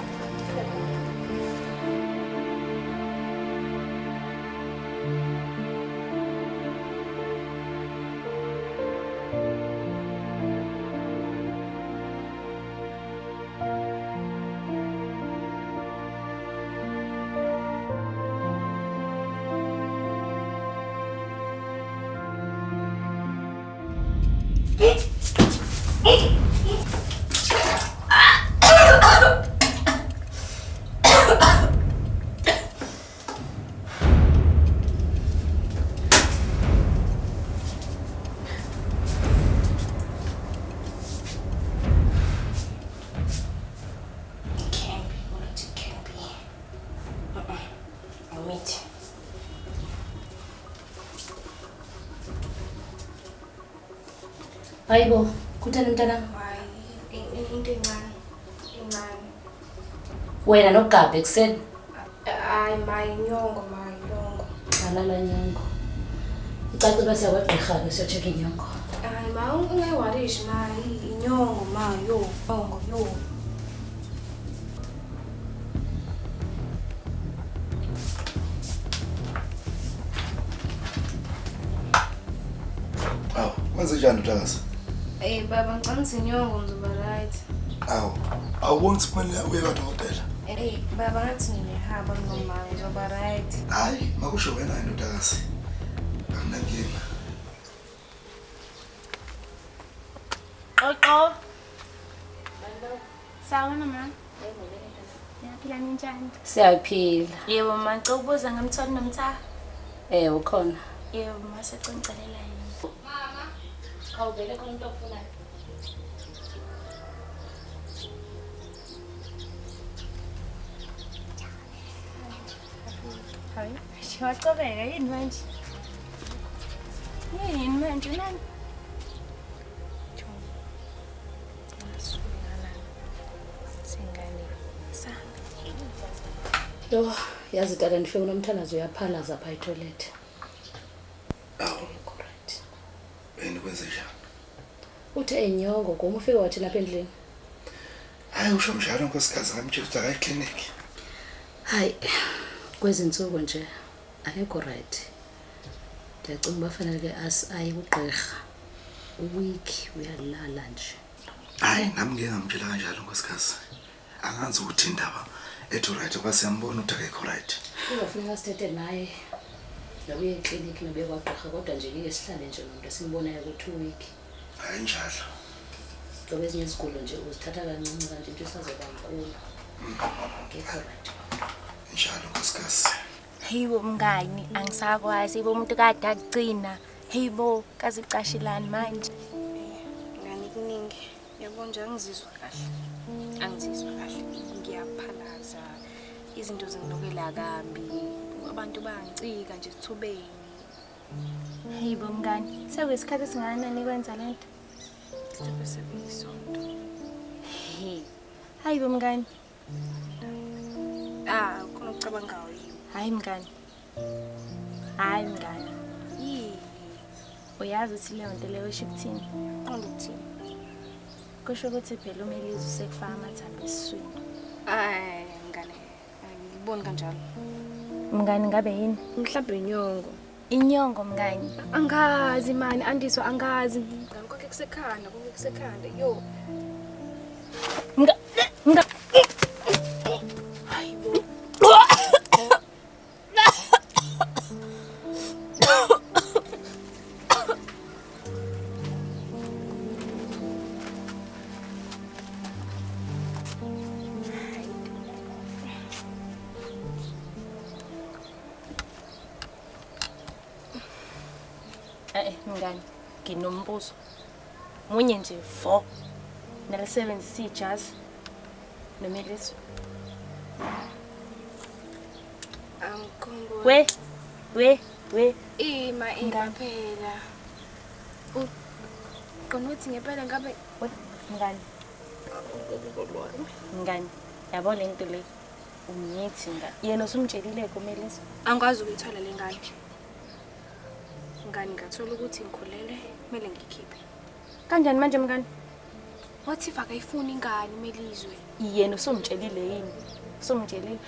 Hayibo, kutheni mntanami? Hayi, into encane. Encane. Wena nokugabha ekuseni? Hayi ma, inyongo ma, inyongo. Alala inyongo. Icacile uba siya kwagqirha ke siyochecka inyongo. Hayi ma, ungayiwarishi ma, inyongo ma, yo, nyongo, yo. Kwenze njani ndodakazi? Ey baba ngicela ukuthi inyongo ngizoba right. Awu, awuboni ukuthi kumele uye kwadokotela? Ey baba ngathi nginehaba noma ngizoba right. Hayi, makusho wena ndodakazi. Anginankinga. Xoxo. Sawubona ma. Niyaphila ninjani? Siyaphila. Yebo ma, ngicela ukubuza ngamtholi nomtha. Eh ukhona. Yebo ma, sicela ngicelela yini. Mama, awuvele khona umuntu okufunayo. Hayi, wacobeka yini manje? Yini manje nani? Yo, yazi tata ndifike unomthandazo uyaphalaza pha etoilet. Awu. Correct. Yini kwenze njani? Uthe enyongo goma ufike wathi lapha endlini. Hayi usho njalo nkosikazi ngamtshela ukuthi akaye clinic. Hayi, kwezinsuku nje akekho right. Ndiyacinga uba fanele ke aye kugqirha. Uweek uyalala nje. Hayi nami ngeke ngamtshela kanjalo nkosikazi. Angazi ukuthi indaba ethu right ngoba siyambona ukuthi akekho right. Kuzofuneka sithethe naye. Nokuya eklinikhi nokuya kwagqirha kodwa nje ngeke sihlale nje nomuntu esimbonayo ukuthi uweek. Hayi njalo. Ngoba ezinye izigulo nje uzithatha kancinci kanje into isazoba nkulu. Akekho right. Njalo nkosikazi. Hey bo mngani, angisakwazi bo umuntu kade akugcina. Hey bo, kazicashilani manje. Ngani kuningi. Yabo nje angizizwa kahle. Angizizwa kahle. Ngiyaphalaza. Izinto zinginukela kambi. Abantu bayangicika nje ethubeni. Hey bo mngani, sekuyisikhathi esingakanani kwenza lento? Mhlawumbe sekuyisonto. Hey. Hayi bo mngani. Ah, khona ukucabangayo yini? Hayi mngani. Hayi mngani. Yini? Uyazi ukuthi leyo nto leyo isho ukuthini? Qonda ukuthini? Kusho ukuthi phela uMelizwe usekufaka amathambo esiswini. Hayi mngane, angiboni kanjalo. Mngani ngabe yini? Mhlawumbe inyongo. Inyongo mngani. Angazi mani, Andiswa angazi. Mngani konke kusekhanda, konke kusekhanda. Yo. Mga Hayibo. Mngani, nginombuzo. Munye nje 4. Nalisebenzisa ijazi noMelizwe. Angikhumbuli. We. Ima phela. Uqonda ukuthi ngempela ngabe we mngani. Mngani, yabo le nto le ungithi nga. Yena usumtshelile kuMelizwe. Angikwazi ukuyithola le ngane. Mngani ngathola ukuthi ngikhulelwe, kumele ngikhiphe. Kanjani manje mngani? What if akayifuni ingane uMelizwe? Yena usumtshelile yini? Usumtshelile.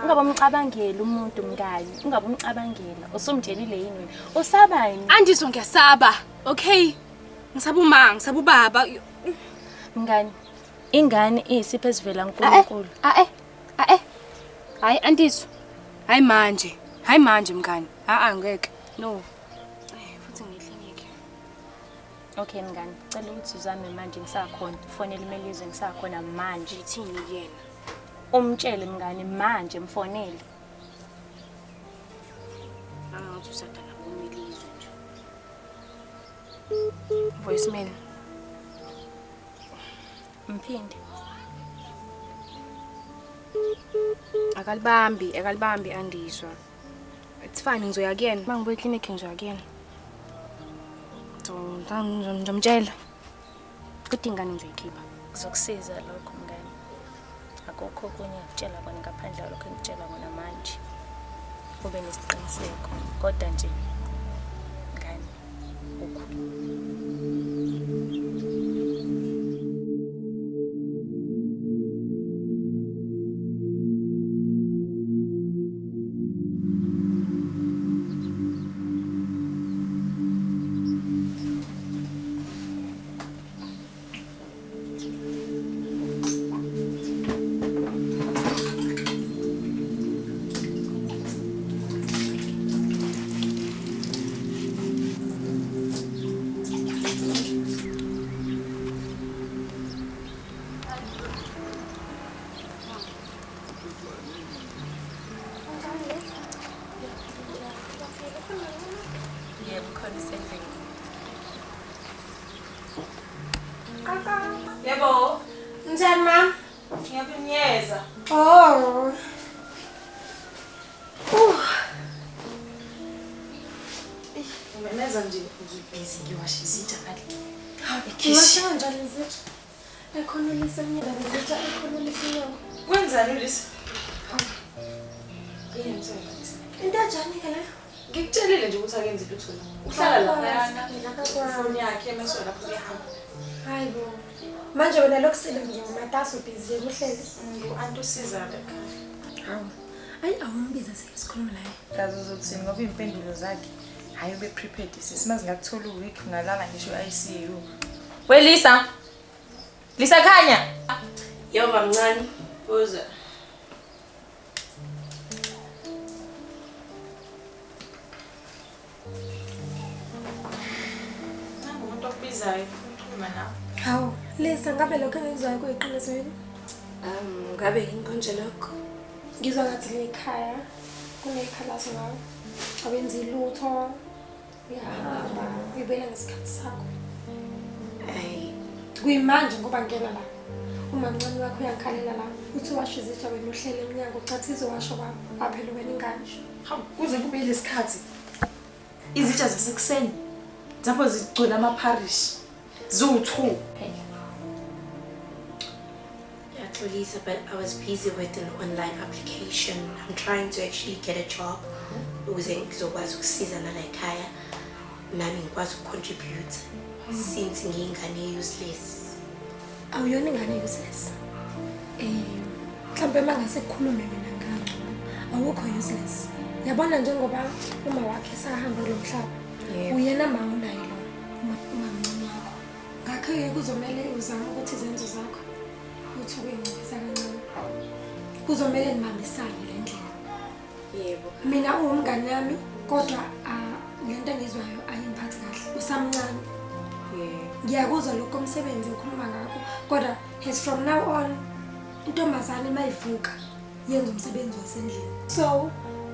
Ungabe umcabangela umuntu mngani, ungabe umcabangela. Usumtshelile yini wena? Usabani? Andiswa ngiyasaba. Okay. Ngisaba uma, ngisaba ubaba. Mngani, ingane iyisipho esivela kuNkulunkulu. Hayi Andiswa. Hayi manje. Hayi manje mngani. Ha ngeke. No. Futhi ngikliniki. Okay mngani, cela ukuthi uzame manje ngisakhona. Fonela uMelizwe ngisakhona manje. Ithini kuyena? Umtshele mngani manje mfonele. Angathi usadana ngoMelizwe nje. Voicemail. Mphinde. Akalibambi Andiswa. It's fine ngizoya kuyena. Mangibuya eklinikhi ngizoya kuyena. Ngizomtshela. Kodwa ingane ngizoyikhipha. Kuzokusiza lokho mngani. Akukho okunye engikutshela kona ngaphandle kwalokho engikutshela kona manje. Ube nesiqiniseko. Kodwa nje mngani ukhulu. Njani mama? Ngiyakunyeza. Oh. Umemeza nje ngibhizi ngiwasha izitsha ngale. Ngiwasha kanjani izitsha? Ekhona uLisa emnyango, izitsha ekhona uLisa emnyango. Wenzani uLisa? Into enjani ke leyo? Ngikutshelile nje ukuthi akenzi lutho la. Uhlala laphayana, ifoni yakhe mase lapho uyahamba. Hayi bo. Manje wena lokusile nje umatasa ubhizi nje uhleli. Ngu-anti usiza la ekhaya. Hawu. Ayi awumbiza sike sikhulume naye. Kazi uzothini ngoba iy'mpendulo zakhe hhayi ube prepared sisi maze ngakuthola u-week ungalala ngisho i-ICU. We Lisa. Lisa Khanya. Yebo mamncane. Buza. Nangu umuntu okubizayo ukhuluma nawe. Hawu, Lisa ngabe lokho engikuzwayo kuyiqiniso yini? Ngabe yini konje lokho? Ngizwa ngathi lekhaya kunekhalazo ngawe. Awenzi lutho. Uyahamba, uyibuyela ngesikhathi sakho. Ayi, Kuyimanje ngoba ngena la. Umamncane wakho uyangikhalela la. Uthi washo izitsha wena uhlele emnyango ucathi izowasho kwakho. Waphela wena ingane. Hawu, kuze kube yilesikhathi. Izitsha zasekuseni zapho zigcwele amapharishi. Ziwu-2. Ngiyaxolisa, but I was busy with an online application. I'm trying to actually get a job ukuze ngizokwazi ukusiza nala ekhaya nami ngikwazi ukucontribute since ngiyingane useless. Awuyona ingane useless. Mhlawumbe mangase kukhulume mina ngangcono. Awukho useless. Yabona njengoba uma wakhe sahamba lo mhlaba. Uyena ma unaye lo umamncane wakho. Ngakho-ke kuzomele uzame ukuthi izenzo zakho uthi ukuyinciphisa kancane. Kuzomele nibambisane le ndlela. Yebo. Mina uwumngani wami kodwa lento engizwayo ayingiphathi kahle. Usamncane. Yebo. Ngiyakuzwa lokho komsebenzi ukhuluma ngakho kodwa as from now on intombazane mayivuka yenza umsebenzi wasendlini. So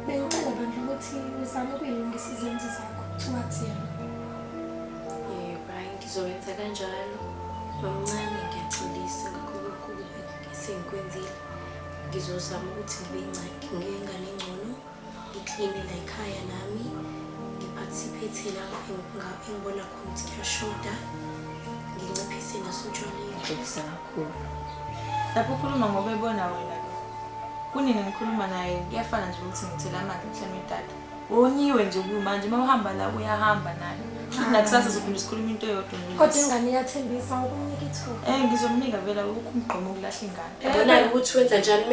bengicela bandla ukuthi uzame ukuyilungisa izenzo zakho towards yena. Yebo, hayi ngizowenza kanjalo. Mamncane ngiyaxolisa ngakho konke esengikwenzile. Ngizozama ukuthi ngibe ngiyingane engcono, ngikline la ekhaya nami, ngiparticipate lapho engibona khona ukuthi kuyashoda, nginciphise nasotshwaleni. Ngixolisa kakhulu. Lapho ukhuluma ngoba ebona wena lo. Kunini ngikhuluma naye kuyafana nje ukuthi ngithele amanzi emhlane wedada. Wonyiwe nje kumanje uma uhamba la uyahamba naye. Futhi nakusasa sizophinde sikhulume into eyodwa nje. Kodwa ingane iyathembisa ukumnika ithuba. Ngizomnika vele ukho umgqomo ukulahla ingane. Yabona ukuthi wenza njani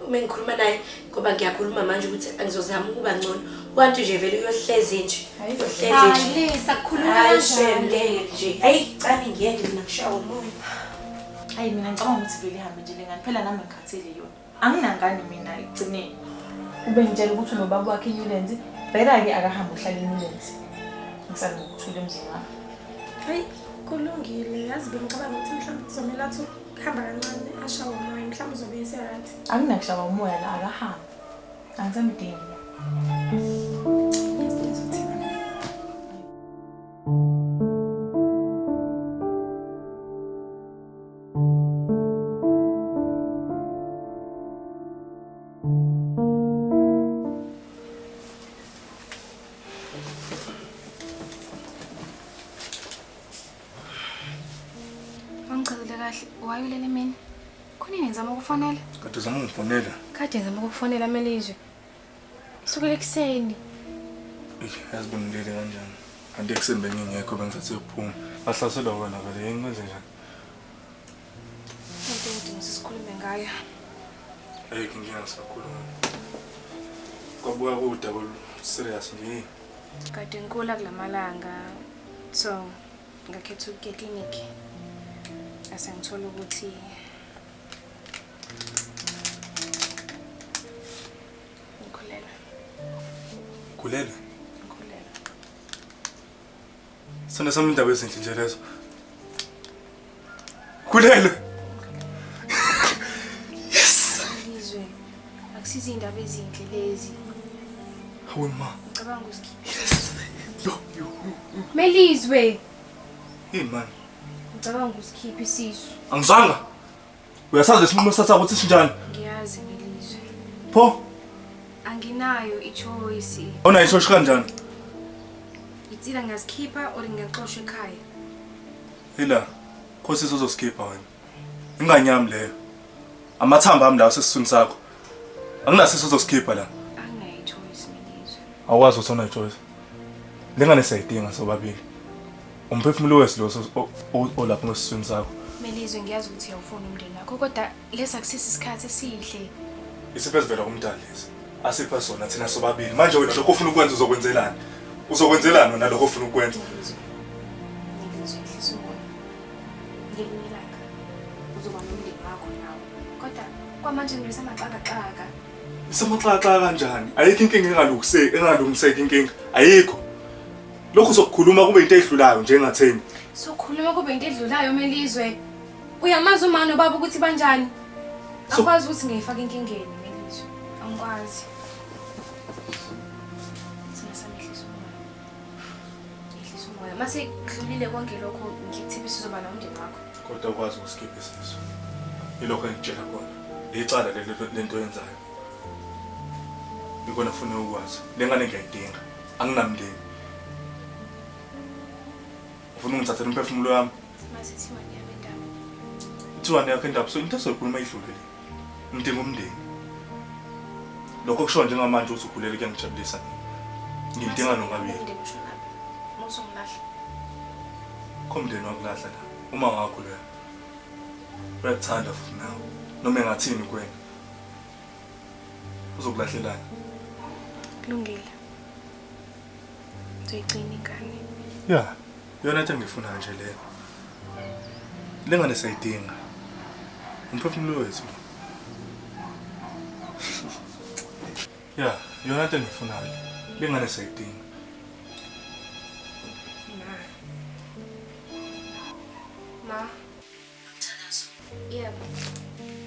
mengikhuluma naye ngoba ngiyakhuluma manje ukuthi angizozama ukuba ngcono. Kwanti nje vele uyohlezi nje. Uyohlezi nje. Hayi Lisa khuluma Hayi kanjani? shem ngeke nje. Hayi cani ngiyeke mina kushaya umoya. Hayi mina ngicabanga ukuthi vele ihambe nje lengane phela nami ngikhathele yona. Anginangane mina ekugcineni. Ube ngitshela ukuthi unobaba wakhe eNewlands, vele-ke akahambe uhlala eNewlands. Ngisale ngokuthula emzini wami. Hayi kulungile yazi bengicabanga ukuthi mhlawumbe kuzomele athi ukuhamba kancane ashawe umoya mhlawumbe uzobe ese-right. Anginakushawa umoya la akahambe. Angisamdingi. Wangichazele kahle wayulele mina. Kunini ngizama ukufonela? Kade uzama ungifonela. Kade ngizama ukufonela Melizwe. Sukela ekuseni. Yazi bengilele kanjani. Kanti ekuseni bengingekho bengithathe ukuphuma. Bahlaselwa wena vele ngikwenze njani? Into engidinga ukuthi sikhulume ngayo. Ayikho inkinga sisakhuluma. Kwabuka kuwudaba olu-serious nje. Kade ngigula kulamalanga. So ngakhetha ukuya eklinikhi. Ase ngithola ukuthi ngikhulelwe. Khulelwe? Ngikhulelwe. Sona sami indaba ezinhle nje lezo. Khulelwe. Yes. Ngizwe. Akusizi indaba ezinhle lezi. Hawe ma. Ngicabanga usikhiphe. Yes. Yo yo yo. Melizwe. Yini mani? Ngicabanga usikhiphe isisu. Angizwanga. Uyasazi lesinqumo osithatha ukuthi sinjani? Ngiyazi Melizwe. Pho? Anginayo i-choice. Awunayo i-choice kanjani? Itsila ngiyazikhipha or ngiyaxoshwa ekhaya. Ila, khosi uzozikhipha wena. Ingane yami leyo. Amathambo ami lawo sesiswini sakho. Anginasiso uzosikhipha la. Anginayo i-choice Melizwe. Awukwazi ukuthi awunayo i-choice. Lengane siyayidinga sobabili. Umphefumulo wethu lo olapho ngesiswini sakho. Melizwe ngiyazi ukuthi uyawufuna umndeni wakho kodwa lesi akusisi isikhathi esihle. Isipho esivela kumdali lesi. Asipha sona thina sobabili. Manje wena lokho ofuna ukwenza uzokwenzelani? Uzokwenzelani wena lokho ofuna ukwenza? Melizwe ehlisa umoya. Ngelinye ilanga uzoba nomndeni wakho nawe. Kodwa kwamanje ngisamaxakaxaka. Isamaxakaxaka kanjani? Ayikho inkinga engalungiseki, engalungiseki inkinga. Ayikho. Lokhu uzokukhuluma kube into edlulayo njengatheni. Sokhuluma kube into edlulayo Melizwe. Uyamazi uma nobaba ukuthi banjani? Akwazi ukuthi ngiyifake enkingeni Melizwe. Angikwazi. Thina samehlisa umoya. Ehlisa umoya. Mase kudlulile konke lokho ngikuthembisa uzoba nomndeni wakho. Kodwa ukwazi ukusikhipha isisu. Yilokho engikutshela khona. Icala leli lento oyenzayo. Ikona ufuna ukwazi. Lengane ngiyayidinga. Anginamndeni. Ufuna ungithathele umphefumulo wami? Mase thiwa niyami indaba. Ithiwa niyakho indaba so into esoyikhuluma idlule le. Ngidinga umndeni. Lokho kusho njengamanje ukuthi ukhulele kuyangijabulisa mina. Ngidinga nokabili. Umndeni ushonaphi? Musungilahla. Kho umndeni wakulahla la. Uma wakho loya. Uyakuthanda futhi nawe. Noma engathini kuwena. Uzokulahlelani? Kulungile. Ngizoyigcina ingane. Ya, yona into engifuna nje leyo. Lengane siyayidinga. Umphefumulo wethu. Ya, yona into engifunayo. Lengane siyayidinga. Ma. Ma. Mthandazo. Yebo.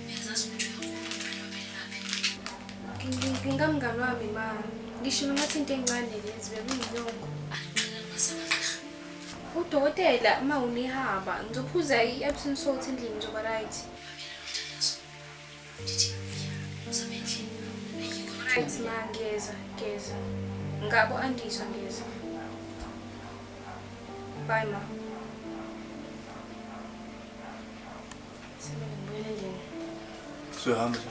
Uyazazi ukuthi uyakhuluma nophelelaphi. Ngingamngani wami ma. Ngisho noma into encane lezi bekuyinyongo. Udokotela uma unihaba ngizophuza i-Epsom salt endlini ngizoba right. Right ma ngiyeza, ngiyeza. Ngabo andiswa ngiyeza. Bye ma. Semele ngibuyele endlini. Suyahamba nje.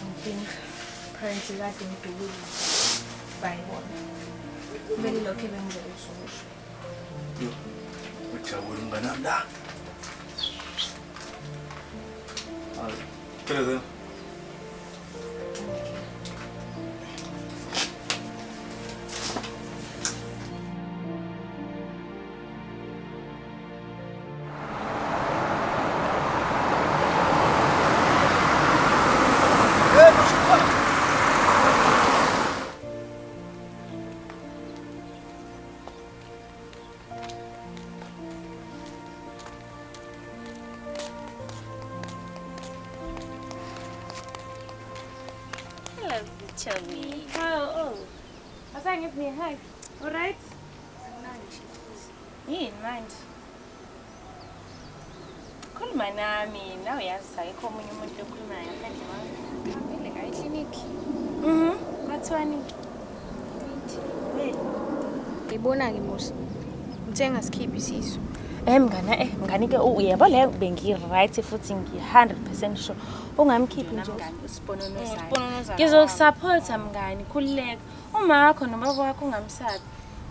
Ngidinga. Apparently kade ngidubile. Bayibona. Kumele lokho ebengizele uzokusho. Yo. Ujabule umngane wami la. Phela. Chummy. Oh, oh. Asangithi ni hug. All right? Yini manje? Khuluma nami, nawe yazi ayikho omunye umuntu okhuluma naye ngaphandle kwami. Ngihambile ngaye eklinikhi. Mhm. Kwathiwani? Wait. Ngibona-ke Musa. Ngithe ngasikhiphi isisu. Mngane, mngane ke uyabo le bengi-right futhi ngi-100% sure. Ungamkhiphi nje mngane usipononozayo. Ngizokusupporta mngani, khululeka. Uma wakho nobaba wakho ungamsabi.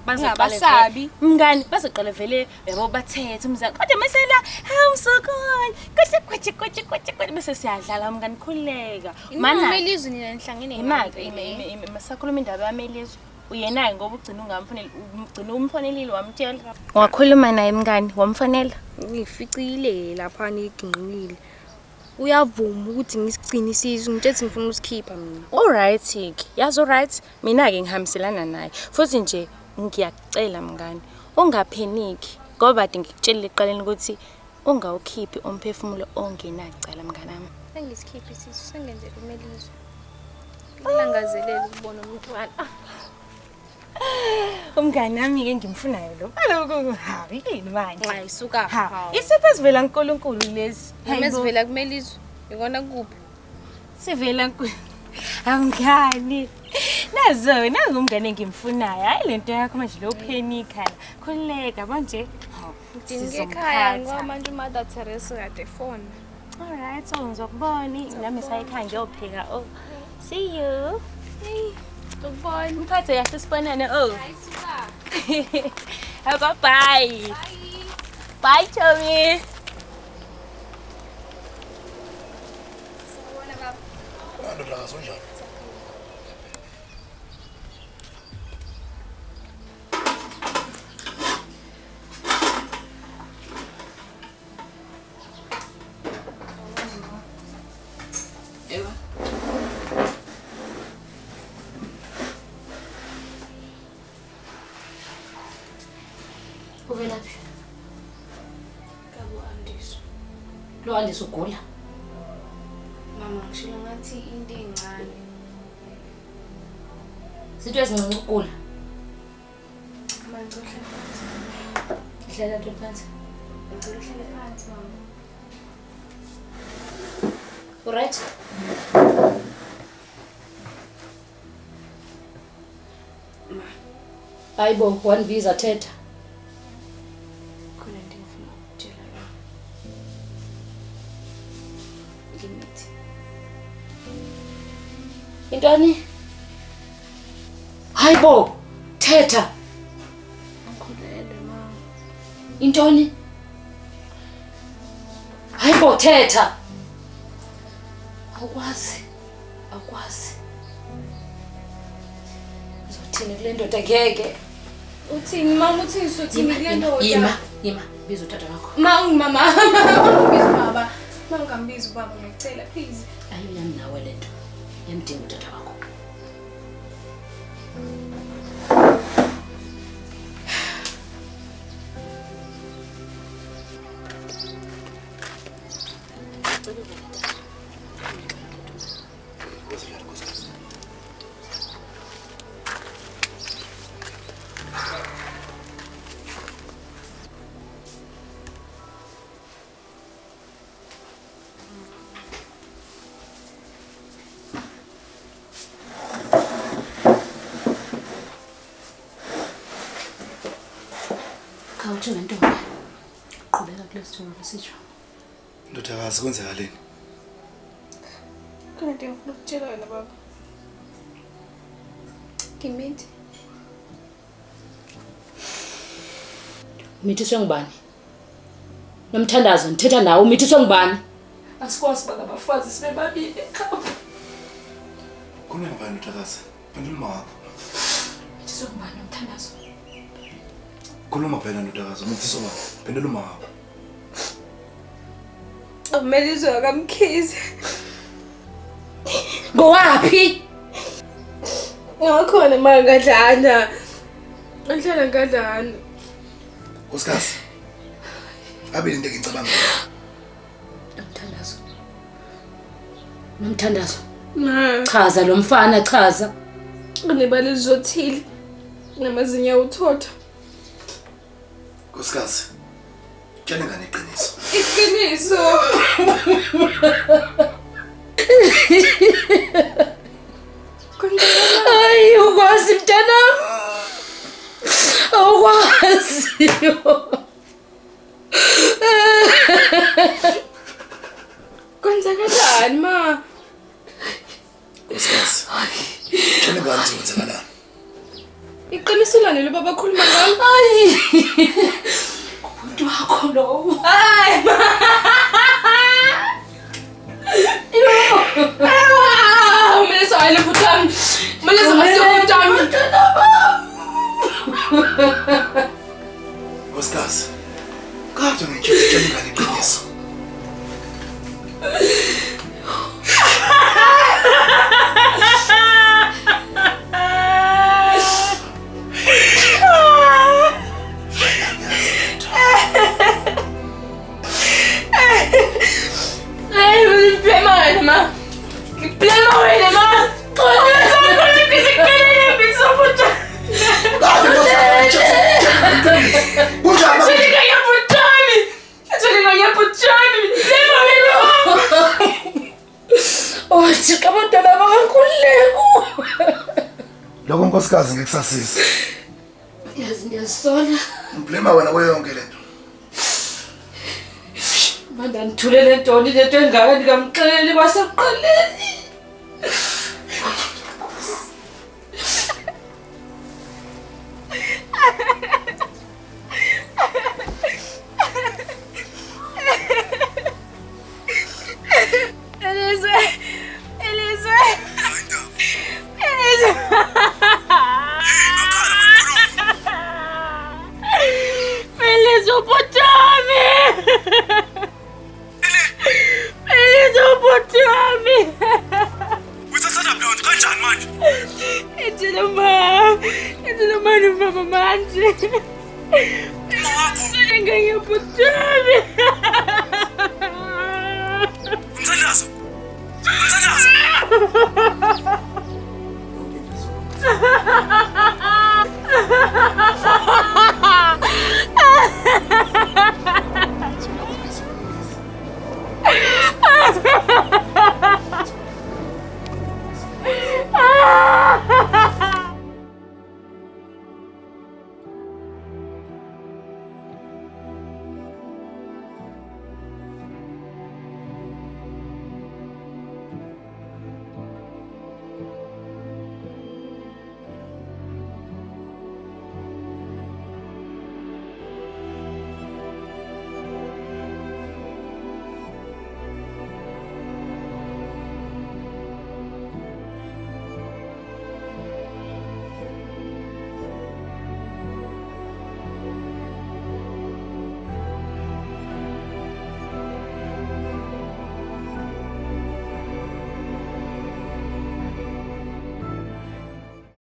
Ungabasabi. Mngani, bazoqala vele yabo bathethe umzali. Kodwa mesela hawu sokon. Kuhle kuthi kuthi kuthi kuthi bese siyadlala mngani, khululeka. Mana Melizwe nina nihlangene imali. Masakhuluma indaba yaMelizwe. Uyenaye ngoba ugcina ungamfoneli, ugcina umfonelile wamtshela. Wakhuluma naye mngani, wamfonela. Ngificile lapha niginqile. Uyavuma ukuthi ngisigcine isisu, ngitshe ngifuna ukusikhipha mina. Alright ke, yazi alright, mina ke ngihambiselana naye. Futhi nje ngiyakucela mngani, ungapheniki ngoba kade ngikutshelile eqaleni ukuthi ungawukhiphi umphefumulo ongenacala mnganami. Sengisikhiphi isisu, sengenzela uMelizwe. Ngilangazelele ukubona umntwana. Umngani wami ke ngimfunayo lo. Aloku hayi yini manje? Hayi suka. Ha. Isipho esivela kuNkulunkulu lesi. Noma esivela kumelizwe. Ikona kuphi? Sivela kuNkulunkulu. Amngani. Nazo, nazo umngane engimfunayo. Hayi lento yakho manje lo phenikha. Khululeka manje. Ngidinga ekhaya ngoba manje uMother Teresa kade efona. All right, so ngizokubona nami sayikhaya ngiyopheka. Oh. See you. Hey, ngizokubona. Mphathe kahle sibonane. Oh. Hayi suka. Bye bye. Bye. Bye, Chomi. Sawubona baba. Ndodakazi unjani? Ewa. Uvelaphi? Kabo Andiso. Lo Andiso ugula? Mama ngishilo ngathi into encane. Izinto ezincinci ukugula. Mama ngicela uhlale phansi. Hlala nto phansi. Ngicela uhlale phansi mama. Alright? Ma. Hayibo, one visa thetha. Khona into engifuna ukukutshela yona. Ngimithi. Intoni? Hayibo, thetha. Ngikhulelwe ma. Intoni? Hayibo, thetha. Awukwazi. Awukwazi. Uzothini kule ndoda ngeke? Uthini mama uthini uzothini kule ndoda? Yima, yima, biza utata wakho. Ma ungimama. Ungibiza ubaba. Ma ungambizi ubaba ngiyacela please. Ayiyami nawe lento. Yamdinga utata wakho. Khawutsho ngentombi. Qhubeka kule sithombe besitsho. Ndodakazi kwenzakaleni? Khona into engifuna ukutshela yona baba. Ngimithi. Umithiswe ngubani? Nomthandazo ngithetha nawe umithiswe ngubani? Asikwazi baba abafazi sibe babili ekhaya. Khuluma ngubani ndodakazi? Phendula uma wakho. Umithiswe ngubani nomthandazo? Khuluma phela ndodakazi, umithiswe ngubani? Phendula uma wakho. Umelizwe akaMkhize. Ngowaphi? Ngakhona mangadlana. Ngihlala ngadlana. Nkosikazi. Abe into engicabanga. Nomthandazo. Nomthandazo. Ma. Chaza lo mfana chaza. Unebala elizothile. Namazinyo uthotho. Nkosikazi. Tshela ingane iqiniso. Iqiniso. Hayi ukwazi mntanami. Awukwazi. Kwenzakalani ma? Nkosikazi. Tshela ingane ukuthi kwenzakalani. Iqiniso lani lo baba khuluma ngalo? Hayi. Umuntu wakho lowo. Hayi ma. Mina sawele bhuti wami. Mina sawele bhuti wami. Nkosikazi. Kade ngitshela tshela ingane iqiniso. Ay, ngiblema wena ma. Ngiblema wena ma. Thixo abantwana bakaNkululeko. Lokho nkosikazi ngeke kusasiza. Yazi ngiyasola. Ngiblame wena kuyo yonke lento. Manje andithulele ntoni lento engaka ndikamxeleli kwasekuqaleni.